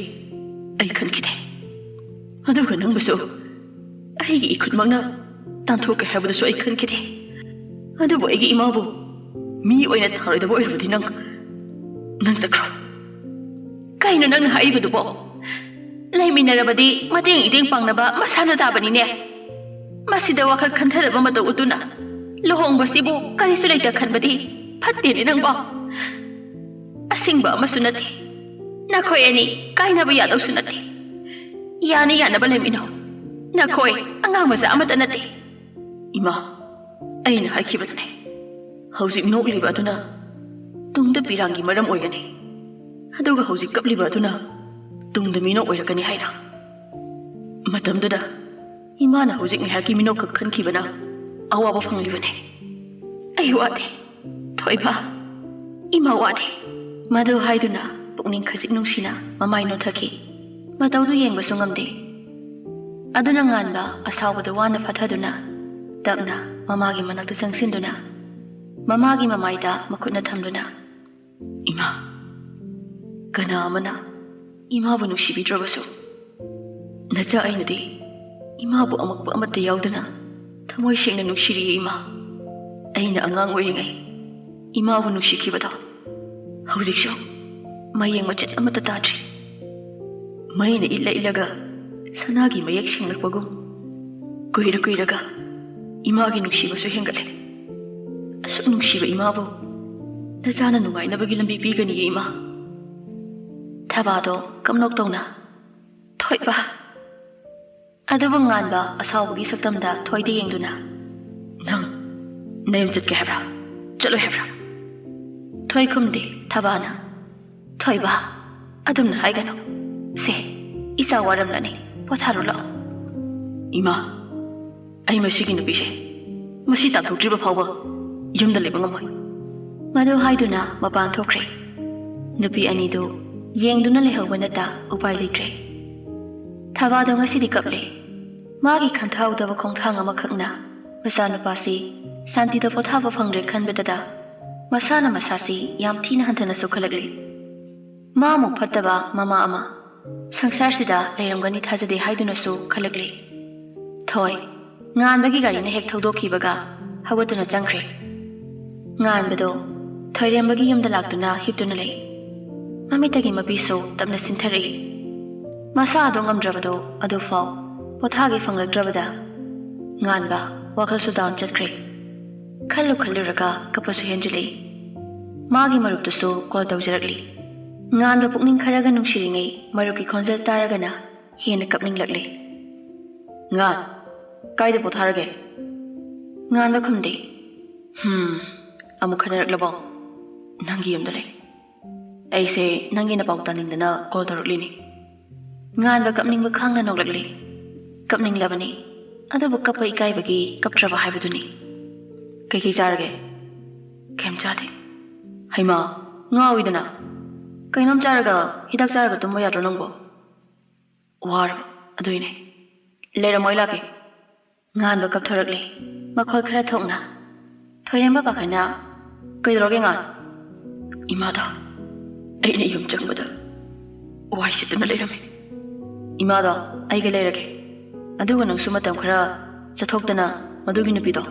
ꯑꯩ ꯈꯟꯈꯤꯗꯦ꯫ ꯑꯗꯨꯒ ꯅꯪꯕꯨꯁꯨ ꯑꯩꯒꯤ ꯏꯈꯨꯠꯃꯛꯅ ꯇꯥꯟꯊꯣꯛꯀꯦ ꯍꯥꯏꯕꯗꯨꯁꯨ ꯑꯩ ꯈꯟꯈꯤꯗꯦ꯫ ꯑꯗꯨꯕꯨ ꯑꯩꯒꯤ ꯏꯃꯥꯕꯨ ꯃꯤ ꯑꯣꯏꯅ ꯊꯥꯔꯣꯏꯗꯕ ꯑꯣꯏꯔꯕꯗꯤ ꯅꯪ, ꯅꯪ ꯆꯠꯈ꯭ꯔꯣ꯫" "ꯀꯩꯅꯣ ꯅꯪꯅ ꯍꯥꯏꯔꯤꯕꯗꯨꯕꯣ? ꯂꯩꯃꯤꯟꯅꯔꯕꯗꯤ ꯃꯇꯦꯡ ꯏꯇꯦꯡ ꯄꯥꯡꯅꯕ ꯃꯁꯥꯅ ꯇꯥꯕꯅꯤꯅꯦ꯫ ꯃꯁꯤꯗ ꯋꯥꯈꯜ ꯈꯟꯊꯗꯕ ꯃꯇꯧ ꯎꯠꯇꯨꯅ ꯂꯨꯍꯣꯡꯕꯁꯤꯕꯨ ꯀꯔꯤꯁꯨ ꯂꯩꯇ ꯈꯟꯕꯗꯤ ꯐꯠꯇꯦꯅꯦ ꯅꯪꯕꯣ꯫ ꯑꯁꯤꯡꯕ ꯑꯃꯁꯨ ꯅꯠꯇꯦ꯫ ꯅꯈꯣꯏ ꯑꯅꯤ ꯀꯥꯏꯅꯕ ꯌꯥꯗꯧꯁꯨ ꯅꯠꯇꯦ꯫ ꯌꯥꯅ ꯌꯥꯅꯕ ꯂꯩꯃꯤꯟꯅꯧ꯫ ꯅꯈꯣꯏ ꯑꯉꯥꯡ ꯃꯆꯥ ꯑꯃꯠꯇ ꯅꯠꯇꯦ꯫" "ꯏꯃꯥ, ꯑꯩꯅ ꯍꯥꯏꯈꯤꯕꯗꯨꯅꯦ, ꯍꯧꯖꯤꯛ ꯅꯣꯛꯂꯤꯕ ꯑꯗꯨꯅ ꯇꯨꯡꯗ ꯄꯤꯔꯥꯡꯒꯤ ꯃꯔꯝ ꯑꯣꯏꯒꯅꯤ, ꯑꯗꯨꯒ ꯍꯧꯖꯤꯛ ꯀꯞꯂꯤꯕ ꯑꯗꯨꯅ ꯇꯨꯡꯗ ꯃꯤꯅꯣꯛ ꯑꯣꯏꯔꯛꯀꯅꯤ ꯍꯥꯏꯅ꯫ ꯃꯇꯝꯗꯨꯗ ꯏꯃꯥꯅ ꯍꯧꯖꯤꯛ ꯉꯥꯏꯍꯥꯛꯀꯤ ꯃꯤꯅꯣꯛꯈꯛ ꯈꯟꯈꯤꯕꯅ ꯑꯋꯥꯕ ꯐꯪꯂꯤꯕꯅꯦ꯫ ꯑꯩ ꯋꯥꯗꯦ, ꯊꯣꯏꯕ, ꯏꯃꯥ ꯋꯥꯗꯦ꯫" ꯃꯗꯨ ꯍꯥꯏꯗꯨꯅ ꯄꯨꯛꯅꯤꯡ ꯈꯖꯤꯛ ꯅꯨꯡꯁꯤꯅ ꯃꯃꯥꯏ ꯅꯣꯟꯊꯈꯤ꯫ ꯃꯇꯧꯗꯨ ꯌꯦꯡꯕꯁꯨ ꯉꯝꯗꯦ꯫ ꯑꯗꯨꯅ ꯉꯥꯟꯕ ꯑꯁꯥꯎꯕꯗꯨ ꯋꯥꯅ ꯐꯥꯊꯗꯨꯅ ꯇꯞꯅ ꯃꯃꯥꯒꯤ ꯃꯅꯥꯛꯇ ꯆꯪꯁꯤꯟꯗꯨꯅ ꯃꯃꯥꯒꯤ ꯃꯃꯥꯏꯗ ꯃꯈꯨꯠꯅ ꯊꯝꯗꯨꯅ, "ꯏꯃꯥ, ꯀꯅꯥ ꯑꯃꯅ ꯏꯃꯥꯕꯨ ꯅꯨꯡꯁꯤꯕꯤꯗ꯭ꯔꯕꯁꯨ, ꯅꯆꯥ ꯑꯩꯅꯗꯤ ꯏꯃꯥꯕꯨ ꯑꯃꯛꯄ ꯑꯃꯠꯇ ꯌꯥꯎꯗꯅ ꯊꯃꯣꯏ ꯁꯦꯡꯅ ꯅꯨꯡꯁꯤꯔꯤꯌꯦ ꯏꯃꯥ꯫ ꯑꯩꯅ ꯑꯉꯥꯡ ꯑꯣꯏꯔꯤꯉꯩ ꯏꯃꯥꯕꯨ ꯅꯨꯡꯁꯤꯈꯤꯕꯗꯣ ꯍꯧꯖꯤꯛꯁꯨ ꯃꯌꯦꯡ ꯃꯆꯦꯠ ꯑꯃꯠꯇ ꯇꯥꯗ꯭ꯔꯤ꯫ ꯃꯩꯅ ꯏꯠꯂ ꯏꯠꯂꯒ ꯁꯅꯥꯒꯤ ꯃꯌꯦꯛ ꯁꯦꯡꯂꯛꯄꯒꯨꯝ ꯀꯨꯏꯔ ꯀꯨꯏꯔꯒ ꯏꯃꯥꯒꯤ ꯅꯨꯡꯁꯤꯕꯁꯨ ꯍꯦꯟꯒꯠꯂꯦ꯫ ꯑꯁꯨꯛ ꯅꯨꯡꯁꯤꯕ ꯏꯃꯥꯕꯨ ꯅꯆꯥꯅ ꯅꯨꯡꯉꯥꯏꯅꯕꯒꯤ ꯂꯝꯕꯤ ꯄꯤꯒꯅꯤꯌꯦ ꯏꯃꯥ꯫ ꯊꯕꯥꯗꯣ ꯀꯞꯅꯣꯛ ꯇꯧꯅ, "ꯊꯣꯏꯕ!" ꯑꯗꯨꯕꯨ ꯉꯥꯟꯕ ꯑꯁꯥꯎꯕꯒꯤ ꯁꯛꯇꯝꯗ ꯊꯣꯏꯗ ꯌꯦꯡꯗꯨꯅ, "ꯅꯪ ꯅꯌꯨꯝ ꯆꯠꯀꯦ ꯍꯥꯏꯕ꯭ꯔꯥ? ꯆꯠꯂꯣꯏ ꯍꯥꯏꯕ꯭ꯔꯥ?" ꯊꯣꯏ ꯈꯨꯝꯗꯦ꯫ ꯊꯕꯥꯅ, "ꯊꯣꯏꯕ, ꯑꯗꯨꯝꯅ ꯍꯥꯏꯒꯅꯨ꯫ ꯁꯦ, ꯏꯆꯥ ꯋꯥꯔꯝꯂꯅꯤ, ꯄꯣꯊꯥꯔꯣ ꯂꯥꯛꯑꯣ꯫" "ꯏꯃꯥ, ꯑꯩ ꯃꯁꯤꯒꯤ ꯅꯨꯄꯤꯁꯦ ꯃꯁꯤ ꯇꯥꯟꯊꯣꯛꯇ꯭ꯔꯤꯕ ꯐꯥꯎꯕ ꯌꯨꯝꯗ ꯂꯩꯕ ꯉꯝꯃꯣꯏ꯫" ꯃꯗꯨ ꯍꯥꯏꯗꯨꯅ ꯃꯄꯥꯟ ꯊꯣꯛꯈ꯭ꯔꯦ꯫ ꯅꯨꯄꯤ ꯑꯅꯤꯗꯨ ꯌꯦꯡꯗꯨꯅ ꯂꯩꯍꯧꯕ ꯅꯠꯇ ꯎꯄꯥꯏ ꯂꯩꯇ꯭ꯔꯦ꯫ ꯊꯕꯥꯗꯣ ꯉꯁꯤꯗꯤ ꯀꯞꯂꯦ꯫ ꯃꯥꯒꯤ ꯈꯟꯊꯍꯧꯗꯕ ꯈꯣꯡꯊꯥꯡ ꯑꯃꯈꯛꯅ ꯃꯆꯥꯅꯨꯄꯥꯁꯤ ꯁꯥꯟꯇꯤꯗ ꯄꯣꯊꯥꯕ ꯐꯪꯗ꯭ꯔꯦ ꯈꯟꯕꯗꯗ ꯃꯁꯥꯅ ꯃꯁꯥꯁꯤ ꯌꯥꯝ ꯊꯤꯅ ꯍꯟꯊꯅꯁꯨ ꯈꯜꯂꯛꯂꯤ꯫ ꯃꯥꯃꯨꯛ ꯐꯠꯇꯕ ꯃꯃꯥ ꯑꯃ ꯁꯪꯁꯥꯔꯁꯤꯗ ꯂꯩꯔꯝꯒꯅꯤ ꯊꯥꯖꯗꯦ ꯍꯥꯏꯗꯨꯅꯁꯨ ꯈꯜꯂꯛꯂꯤ꯫ ꯊꯣꯏ, ꯉꯥꯟꯕꯒꯤ ꯒꯥꯔꯤꯅ ꯍꯦꯛ ꯊꯧꯗꯣꯛꯈꯤꯕꯒ ꯍꯧꯒꯠꯇꯨꯅ ꯆꯪꯈ꯭ꯔꯦ꯫ ꯉꯥꯟꯕꯗꯣ ꯊꯣꯏꯔꯦꯝꯕꯒꯤ ꯌꯨꯝꯗ ꯂꯥꯛꯇꯨꯅ ꯍꯤꯞꯇꯨꯅ ꯂꯩ꯫ ꯃꯃꯤꯠꯇꯒꯤ ꯃꯄꯤꯁꯨ ꯇꯞꯅ ꯁꯤꯟꯊꯔꯛꯏ꯫ ꯃꯁꯥ ꯑꯗꯨ ꯉꯝꯗ꯭ꯔꯕꯗꯣ ꯑꯗꯨꯐꯥꯎ ꯄꯣꯊꯥꯒꯦ ꯐꯪꯂꯛꯇ꯭ꯔꯕꯗ ꯉꯥꯟꯕ ꯋꯥꯈꯜꯁꯨ ꯗꯥꯎꯟ ꯆꯠꯈ꯭ꯔꯦ꯫ ꯈꯜꯂꯨ ꯈꯜꯂꯨꯔꯒ ꯀꯞꯄꯁꯨ ꯍꯦꯟꯖꯤꯜꯂꯛꯏ꯫ ꯃꯥꯒꯤ ꯃꯔꯨꯞꯇꯨꯁꯨ ꯀꯣꯜ ꯇꯧꯖꯔꯛꯂꯤ꯫ ꯉꯥꯟꯕ ꯄꯨꯛꯅꯤꯡ ꯈꯔꯒ ꯅꯨꯡꯁꯤꯔꯤꯉꯩ ꯃꯔꯨꯞꯀꯤ ꯈꯣꯟꯖꯦꯜ ꯇꯥꯔꯒꯅ ꯍꯦꯟꯅ ꯀꯞꯅꯤꯡꯂꯛꯂꯤ꯫ "ꯉꯥꯟ, ꯀꯥꯏꯗ ꯄꯣꯊꯥꯔꯒꯦ?" ꯉꯥꯟꯕ ꯈꯨꯝꯗꯦ꯫ "ꯍꯝ, ꯑꯃꯨꯛ ꯈꯠꯅꯔꯛꯂꯕꯣ?" "ꯅꯪꯒꯤ ꯌꯨꯝꯗ ꯂꯩ꯫ ꯑꯩꯁꯦ ꯅꯪꯒꯤ ꯅꯄꯥꯎ ꯇꯥꯅꯤꯡꯗꯅ ꯀꯣꯜ ꯇꯧꯔꯛꯂꯤꯅꯤ꯫" ꯉꯥꯟꯕ ꯀꯞꯅꯤꯡꯕ ꯈꯥꯡꯅ ꯅꯣꯛꯂꯛꯂꯤ꯫ ꯀꯞꯅꯤꯡꯂꯕꯅꯤ, ꯑꯗꯨꯕꯨ ꯀꯞꯄ ꯏꯀꯥꯏꯕꯒꯤ ꯀꯞꯇ꯭ꯔꯕ ꯍꯥꯏꯕꯗꯨꯅꯤ꯫ "ꯀꯩꯀꯩ ꯆꯥꯔꯒꯦ?" "ꯀꯩꯝ ꯆꯥꯗꯦ꯫" "ꯍꯩꯃꯥ, ꯉꯥꯎꯏꯗꯅ꯫ ꯀꯩꯅꯣꯝ ꯆꯥꯔꯒ, ꯍꯤꯗꯥꯛ ꯆꯥꯔꯒ ꯇꯨꯝꯕ ꯌꯥꯗ꯭ꯔꯣ ꯅꯪꯕꯣ?" "ꯋꯥꯔꯕ ꯑꯗꯨꯏꯅꯦ꯫" "ꯂꯩꯔꯝꯃꯣ, ꯑꯩ ꯂꯥꯛꯀꯦ꯫" ꯉꯥꯟꯕ ꯀꯞꯊꯣꯔꯛꯂꯦ, ꯃꯈꯣꯜ ꯈꯔ ꯊꯣꯛꯅ꯫ ꯊꯣꯏꯔꯦꯝꯕ ꯄꯥꯈꯠꯅ, "ꯀꯩꯗꯧꯔꯒꯦ ꯉꯥꯟ?" "ꯏꯃꯥꯗꯣ ꯑꯩꯅ ꯌꯨꯝ ꯆꯪꯕꯗ ꯋꯥꯏ ꯁꯤꯠꯇꯅ ꯂꯩꯔꯝꯃꯤ꯫" "ꯏꯃꯥꯗꯣ ꯑꯩꯒ ꯂꯩꯔꯒꯦ, ꯑꯗꯨꯒ ꯅꯪꯁꯨ ꯃꯇꯝ ꯈꯔ ꯆꯠꯊꯣꯛꯇꯅ ꯃꯗꯨꯒꯤ ꯅꯨꯄꯤꯗꯣ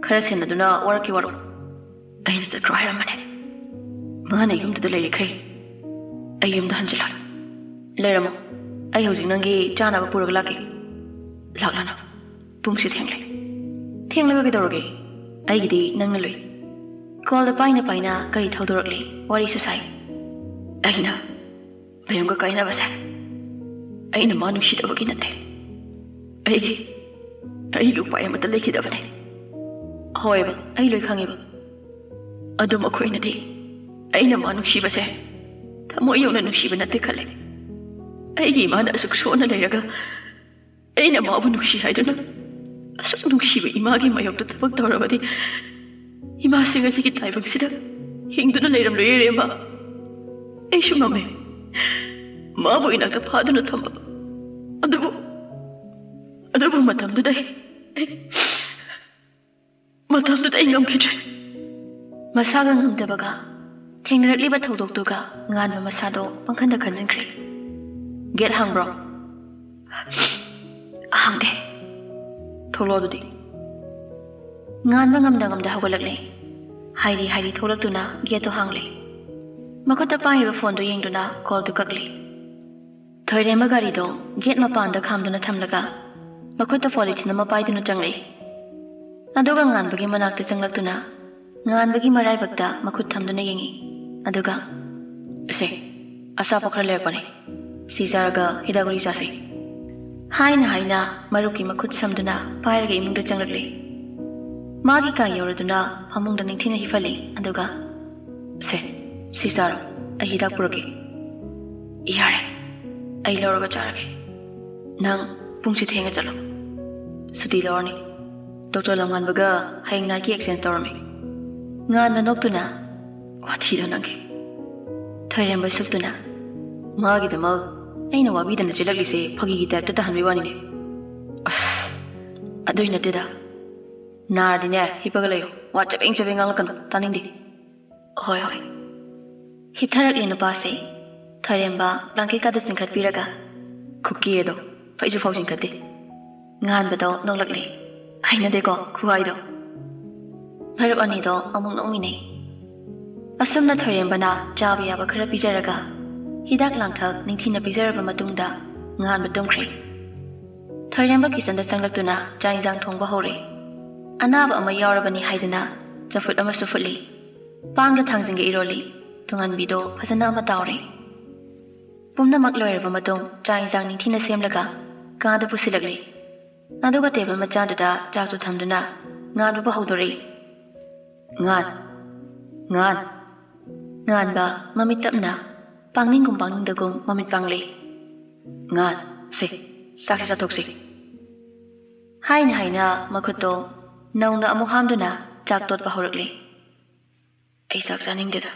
ꯈꯔ ꯁꯦꯟꯅꯗꯨꯅ ꯋꯥꯔꯛꯀꯦ ꯋꯥꯔꯛꯑꯣ꯫" "ꯑꯩꯅ ꯆꯠꯈ꯭ꯔꯣ ꯍꯥꯏꯔꯝꯕꯅꯦ꯫ ꯃꯥꯅ ꯌꯨꯝꯗꯨꯗ ꯂꯩꯔꯤꯈꯩ ꯑꯩ ꯌꯨꯝꯗ ꯍꯟꯖꯤꯜꯂꯣꯏ꯫ ꯂꯩꯔꯝꯃꯣ, ꯑꯩ ꯍꯧꯖꯤꯛ ꯅꯪꯒꯤ ꯆꯥꯅꯕ ꯄꯨꯔꯒ ꯂꯥꯛꯀꯦ꯫ ꯂꯥꯛꯂꯅꯨ꯫ ꯄꯨꯡꯁꯤ ꯊꯦꯡꯂꯦ꯫ ꯊꯦꯡꯂꯒ ꯀꯩꯗꯧꯔꯒꯦ? ꯑꯩꯒꯤꯗꯤ ꯅꯪꯅ ꯂꯨꯏ꯫ ꯀꯣꯜꯗ ꯄꯥꯏꯅ ꯄꯥꯏꯅ ꯀꯔꯤ ꯊꯧꯗꯣꯔꯛꯂꯤ? ꯋꯥꯔꯤꯁꯨ ꯁꯥꯏ꯫ ꯑꯩꯅ ꯃꯌꯨꯝꯒ ꯀꯥꯏꯅꯕꯁꯦ ꯑꯩꯅ ꯃꯥ ꯅꯨꯡꯁꯤꯗꯕꯒꯤ ꯅꯠꯇꯦ꯫ ꯑꯩꯒꯤ ꯑꯩꯒꯤ ꯎꯄꯥꯏ ꯑꯃꯠꯇ ꯂꯩꯈꯤꯗꯕꯅꯦ꯫ ꯍꯣꯏꯕ, ꯑꯩ ꯂꯣꯏ ꯈꯪꯉꯦꯕ꯫ ꯑꯗꯨ ꯃꯈꯣꯏꯅꯗꯤ ꯑꯩꯅ ꯃꯥ ꯅꯨꯡꯁꯤꯕꯁꯦ ꯊꯃꯣꯏ ꯌꯧꯅ ꯅꯨꯡꯁꯤꯕ ꯅꯠꯇꯦ ꯈꯜꯂꯦ꯫ ꯑꯩꯒꯤ ꯏꯃꯥꯅ ꯑꯁꯨꯛ ꯁꯣꯟꯅ ꯂꯩꯔꯒ ꯑꯩꯅ ꯃꯥꯕꯨ ꯅꯨꯡꯁꯤ ꯍꯥꯏꯗꯨꯅ ꯑꯁꯨꯛ ꯅꯨꯡꯁꯤꯕ ꯏꯃꯥꯒꯤ ꯃꯥꯌꯣꯛꯇ ꯊꯕꯛ ꯇꯧꯔꯕꯗꯤ ꯏꯃꯥꯁꯦ ꯉꯁꯤꯒꯤ ꯇꯥꯏꯕꯪꯁꯤꯗ ꯍꯤꯡꯗꯨꯅ ꯂꯩꯔꯝꯂꯣꯏꯌꯦ ꯔꯦꯝꯕ꯫ ꯑꯩꯁꯨ ꯉꯝꯃꯦ ꯃꯥꯕꯨ ꯏꯅꯥꯛꯇ ꯐꯥꯗꯨꯅ ꯊꯝꯕ꯫ ꯑꯗꯨꯕꯨ ꯑꯗꯨꯕꯨ ꯃꯇꯝꯗꯨꯗ ꯑꯩ ꯑꯩ ꯃꯇꯝꯗꯨꯗ ꯑꯩ ꯉꯝꯈꯤꯗ꯭ꯔꯦ꯫ ꯃꯁꯥꯒ ꯉꯝꯗꯕꯒ ꯊꯦꯡꯅꯔꯛꯂꯤꯕ ꯊꯧꯗꯣꯛꯇꯨꯒ ꯉꯥꯟꯕ ꯃꯁꯥꯗꯣ ꯄꯪꯈꯟꯗ ꯈꯟꯖꯤꯟꯈ꯭ꯔꯦ꯫ "ꯒꯦꯠ ꯍꯥꯡꯕ꯭ꯔꯣ?" "ꯍꯥꯡꯗꯦ꯫" "ꯊꯣꯛꯂꯛꯑꯣ ꯑꯗꯨꯗꯤ꯫" ꯉꯥꯟꯕ ꯉꯝꯗ ꯉꯝꯗ ꯍꯧꯒꯠꯂꯛꯂꯦ꯫ ꯍꯥꯏꯔꯤ ꯍꯥꯏꯔꯤ ꯊꯣꯛꯂꯛꯇꯨꯅ ꯒꯦꯠꯇꯣ ꯍꯥꯡꯂꯦ꯫ ꯃꯈꯨꯠꯇ ꯄꯥꯏꯔꯤꯕ ꯐꯣꯟꯗꯨ ꯌꯦꯡꯗꯨꯅ ꯀꯣꯜꯗꯨ ꯀꯛꯂꯦ꯫ ꯊꯣꯏꯔꯦꯝꯕ ꯒꯥꯔꯤꯗꯣ ꯒꯦꯠ ꯃꯄꯥꯟꯗ ꯈꯥꯝꯗꯨꯅ ꯊꯝꯂꯒ ꯃꯈꯨꯠꯇ ꯄꯣꯂꯤꯊꯤꯟ ꯑꯃ ꯄꯥꯏꯗꯨꯅ ꯆꯪꯂꯛꯏ꯫ ꯑꯗꯨꯒ ꯉꯥꯟꯕꯒꯤ ꯃꯅꯥꯛꯇ ꯆꯪꯂꯛꯇꯨꯅ ꯉꯥꯟꯕꯒꯤ ꯃꯔꯥꯏꯕꯛꯇ ꯃꯈꯨꯠ ꯊꯝꯗꯨꯅ ꯌꯦꯡꯉꯤ꯫ ꯑꯗꯨꯒ, "ꯑꯁꯦ, ꯑꯆꯥꯄꯣꯠ ꯈꯔ ꯂꯩꯔꯛꯄꯅꯦ꯫ ꯁꯤ ꯆꯥꯔꯒ ꯍꯤꯗꯥꯛ ꯒꯨꯂꯤ ꯆꯥꯁꯤ꯫" ꯍꯥꯏꯅ ꯍꯥꯏꯅ ꯃꯔꯨꯞꯀꯤ ꯃꯈꯨꯠ ꯁꯝꯗꯨꯅ ꯄꯥꯏꯔꯒ ꯏꯃꯨꯡꯗ ꯆꯪꯂꯛꯂꯦ꯫ ꯃꯥꯒꯤ ꯀꯥ ꯌꯧꯔꯗꯨꯅ ꯐꯃꯨꯡꯗ ꯅꯤꯡꯊꯤꯅ ꯍꯤꯞꯍꯜꯂꯤ꯫ ꯑꯗꯨꯒ, "ꯁꯦ, ꯁꯤ ꯆꯥꯔꯣ, ꯑꯩ ꯍꯤꯗꯥꯛ ꯄꯨꯔꯛꯀꯦ꯫" "ꯌꯥꯔꯦ, ꯑꯩ ꯂꯧꯔꯒ ꯆꯥꯔꯒꯦ꯫ ꯅꯪ ꯄꯨꯡꯁꯤ ꯊꯦꯡꯉ ꯆꯠꯂꯣ꯫ ꯁꯨꯇꯤ ꯂꯧꯔꯅꯤ꯫ ꯗꯣꯛꯇꯔ ꯂꯝꯉꯥꯟꯕꯒ ꯍꯌꯦꯡ ꯅꯥꯏꯠꯀꯤ ꯑꯦꯛꯆꯦꯟꯖ ꯇꯧꯔꯝꯃꯤ꯫" ꯉꯥꯟꯕ ꯅꯣꯛꯇꯨꯅ, "ꯋꯥꯊꯤꯗꯣ ꯅꯪꯒꯤ꯫" ꯊꯣꯏꯔꯦꯝꯕ ꯁꯨꯛꯇꯨꯅ, "ꯃꯥꯒꯤꯗꯃꯛ ꯑꯩꯅ ꯋꯥꯕꯤꯗꯅ ꯆꯦꯜꯂꯛꯂꯤꯁꯦ ꯐꯥꯒꯤꯒꯤ ꯇꯥꯏꯞꯇ ꯇꯥꯍꯟꯕꯩ ꯋꯥꯅꯤꯅꯦ꯫" "ꯑꯁ, ꯑꯗꯨꯏ ꯅꯠꯇꯦꯗ꯫ ꯅꯥꯔꯗꯤꯅꯦ ꯍꯤꯞꯄꯒ ꯂꯩꯌꯨ꯫ ꯋꯥ ꯆꯕꯦꯡ ꯆꯕꯦꯡ ꯉꯥꯡꯂꯛꯀꯅꯨ, ꯇꯥꯅꯤꯡꯗꯦ꯫" "ꯍꯣꯏ, ꯍꯣꯏ꯫" ꯍꯤꯞꯊꯔꯛꯂꯦ ꯅꯨꯄꯥꯁꯦ꯫ ꯊꯣꯏꯔꯦꯝꯕ ꯕ꯭ꯂꯥꯡꯀꯦꯠꯀꯗꯨ ꯆꯤꯡꯈꯠꯄꯤꯔꯒ, "ꯈꯨꯀꯦꯗꯣ ꯐꯩꯖꯨ ꯐꯥꯎ ꯆꯤꯡꯈꯠꯇꯦ꯫" ꯉꯥꯟꯕꯗꯣ ꯅꯣꯛꯂꯛꯂꯦ꯫ "ꯍꯩꯅꯗꯦꯀꯣ ꯈꯨꯍꯥꯏꯗꯣ꯫" ꯃꯔꯨꯞ ꯑꯅꯤꯗꯣ ꯑꯃꯨꯛ ꯅꯣꯛꯃꯤꯟꯅꯩ꯫ ꯑꯁꯨꯝꯅ ꯊꯣꯏꯔꯦꯝꯕꯅ ꯆꯥꯕ ꯌꯥꯕ ꯈꯔ ꯄꯤꯖꯔꯒ ꯍꯤꯗꯥꯛ ꯂꯥꯡꯊꯛ ꯅꯤꯡꯊꯤꯅ ꯄꯤꯖꯔꯕ ꯃꯇꯨꯡꯗ ꯉꯥꯟꯕ ꯇꯨꯝꯈ꯭ꯔꯦ꯫ ꯊꯣꯏꯔꯦꯝꯕ ꯀꯤꯆꯟꯗ ꯆꯪꯂꯛꯇꯨꯅ ꯆꯥꯛ ꯏꯟꯁꯥꯡ ꯊꯣꯡꯕ ꯍꯧꯔꯦ꯫ ꯑꯅꯥꯕ ꯑꯃ ꯌꯥꯎꯔꯕꯅꯤ ꯍꯥꯏꯗꯨꯅ ꯆꯝꯐꯨꯠ ꯑꯃꯁꯨ ꯐꯨꯠꯂꯤ꯫ ꯄꯥꯟꯒ ꯊꯥꯡꯖꯤꯡꯒ ꯏꯔꯣꯜꯂꯤ꯫ ꯇꯨꯡꯍꯟꯕꯤꯗꯣ ꯐꯖꯅ ꯑꯃ ꯇꯥꯎꯔꯦ꯫ ꯄꯨꯝꯅꯃꯛ ꯂꯣꯏꯔꯕ ꯃꯇꯨꯡ ꯆꯥꯛ ꯏꯟꯁꯥꯡ ꯅꯤꯡꯊꯤꯅ ꯁꯦꯝꯂꯒ ꯀꯥꯗ ꯄꯨꯁꯤꯜꯂꯛꯂꯤ꯫ ꯑꯗꯨꯒ ꯇꯦꯕꯜ ꯃꯆꯥꯗꯨꯗ ꯆꯥꯛꯇꯨ ꯊꯝꯗꯨꯅ ꯉꯥꯟꯕꯕꯨ ꯍꯧꯗꯣꯔꯛꯏ꯫ "ꯉꯥꯟ, ꯉꯥꯟ!" ꯉꯥꯟꯕ ꯃꯃꯤꯠ ꯇꯞꯅ, ꯄꯥꯡꯅꯤꯡꯒꯨꯝ ꯄꯥꯡꯅꯤꯡꯗꯒꯨꯝ ꯃꯃꯤꯠ ꯄꯥꯡꯂꯤ꯫ "ꯉꯥꯟ, ꯁꯦ, ꯆꯥꯛꯁꯤ ꯆꯥꯊꯣꯛꯁꯤ!" ꯍꯥꯏꯅ ꯍꯥꯏꯅ ꯃꯈꯨꯠꯇꯣ ꯅꯧꯅ ꯑꯃꯨꯛ ꯍꯥꯝꯗꯨꯅ ꯆꯥꯛ ꯇꯣꯠꯄ ꯍꯧꯔꯛꯂꯤ꯫ "ꯑꯩ ꯆꯥꯛ ꯆꯥꯅꯤꯡꯗꯦꯗ꯫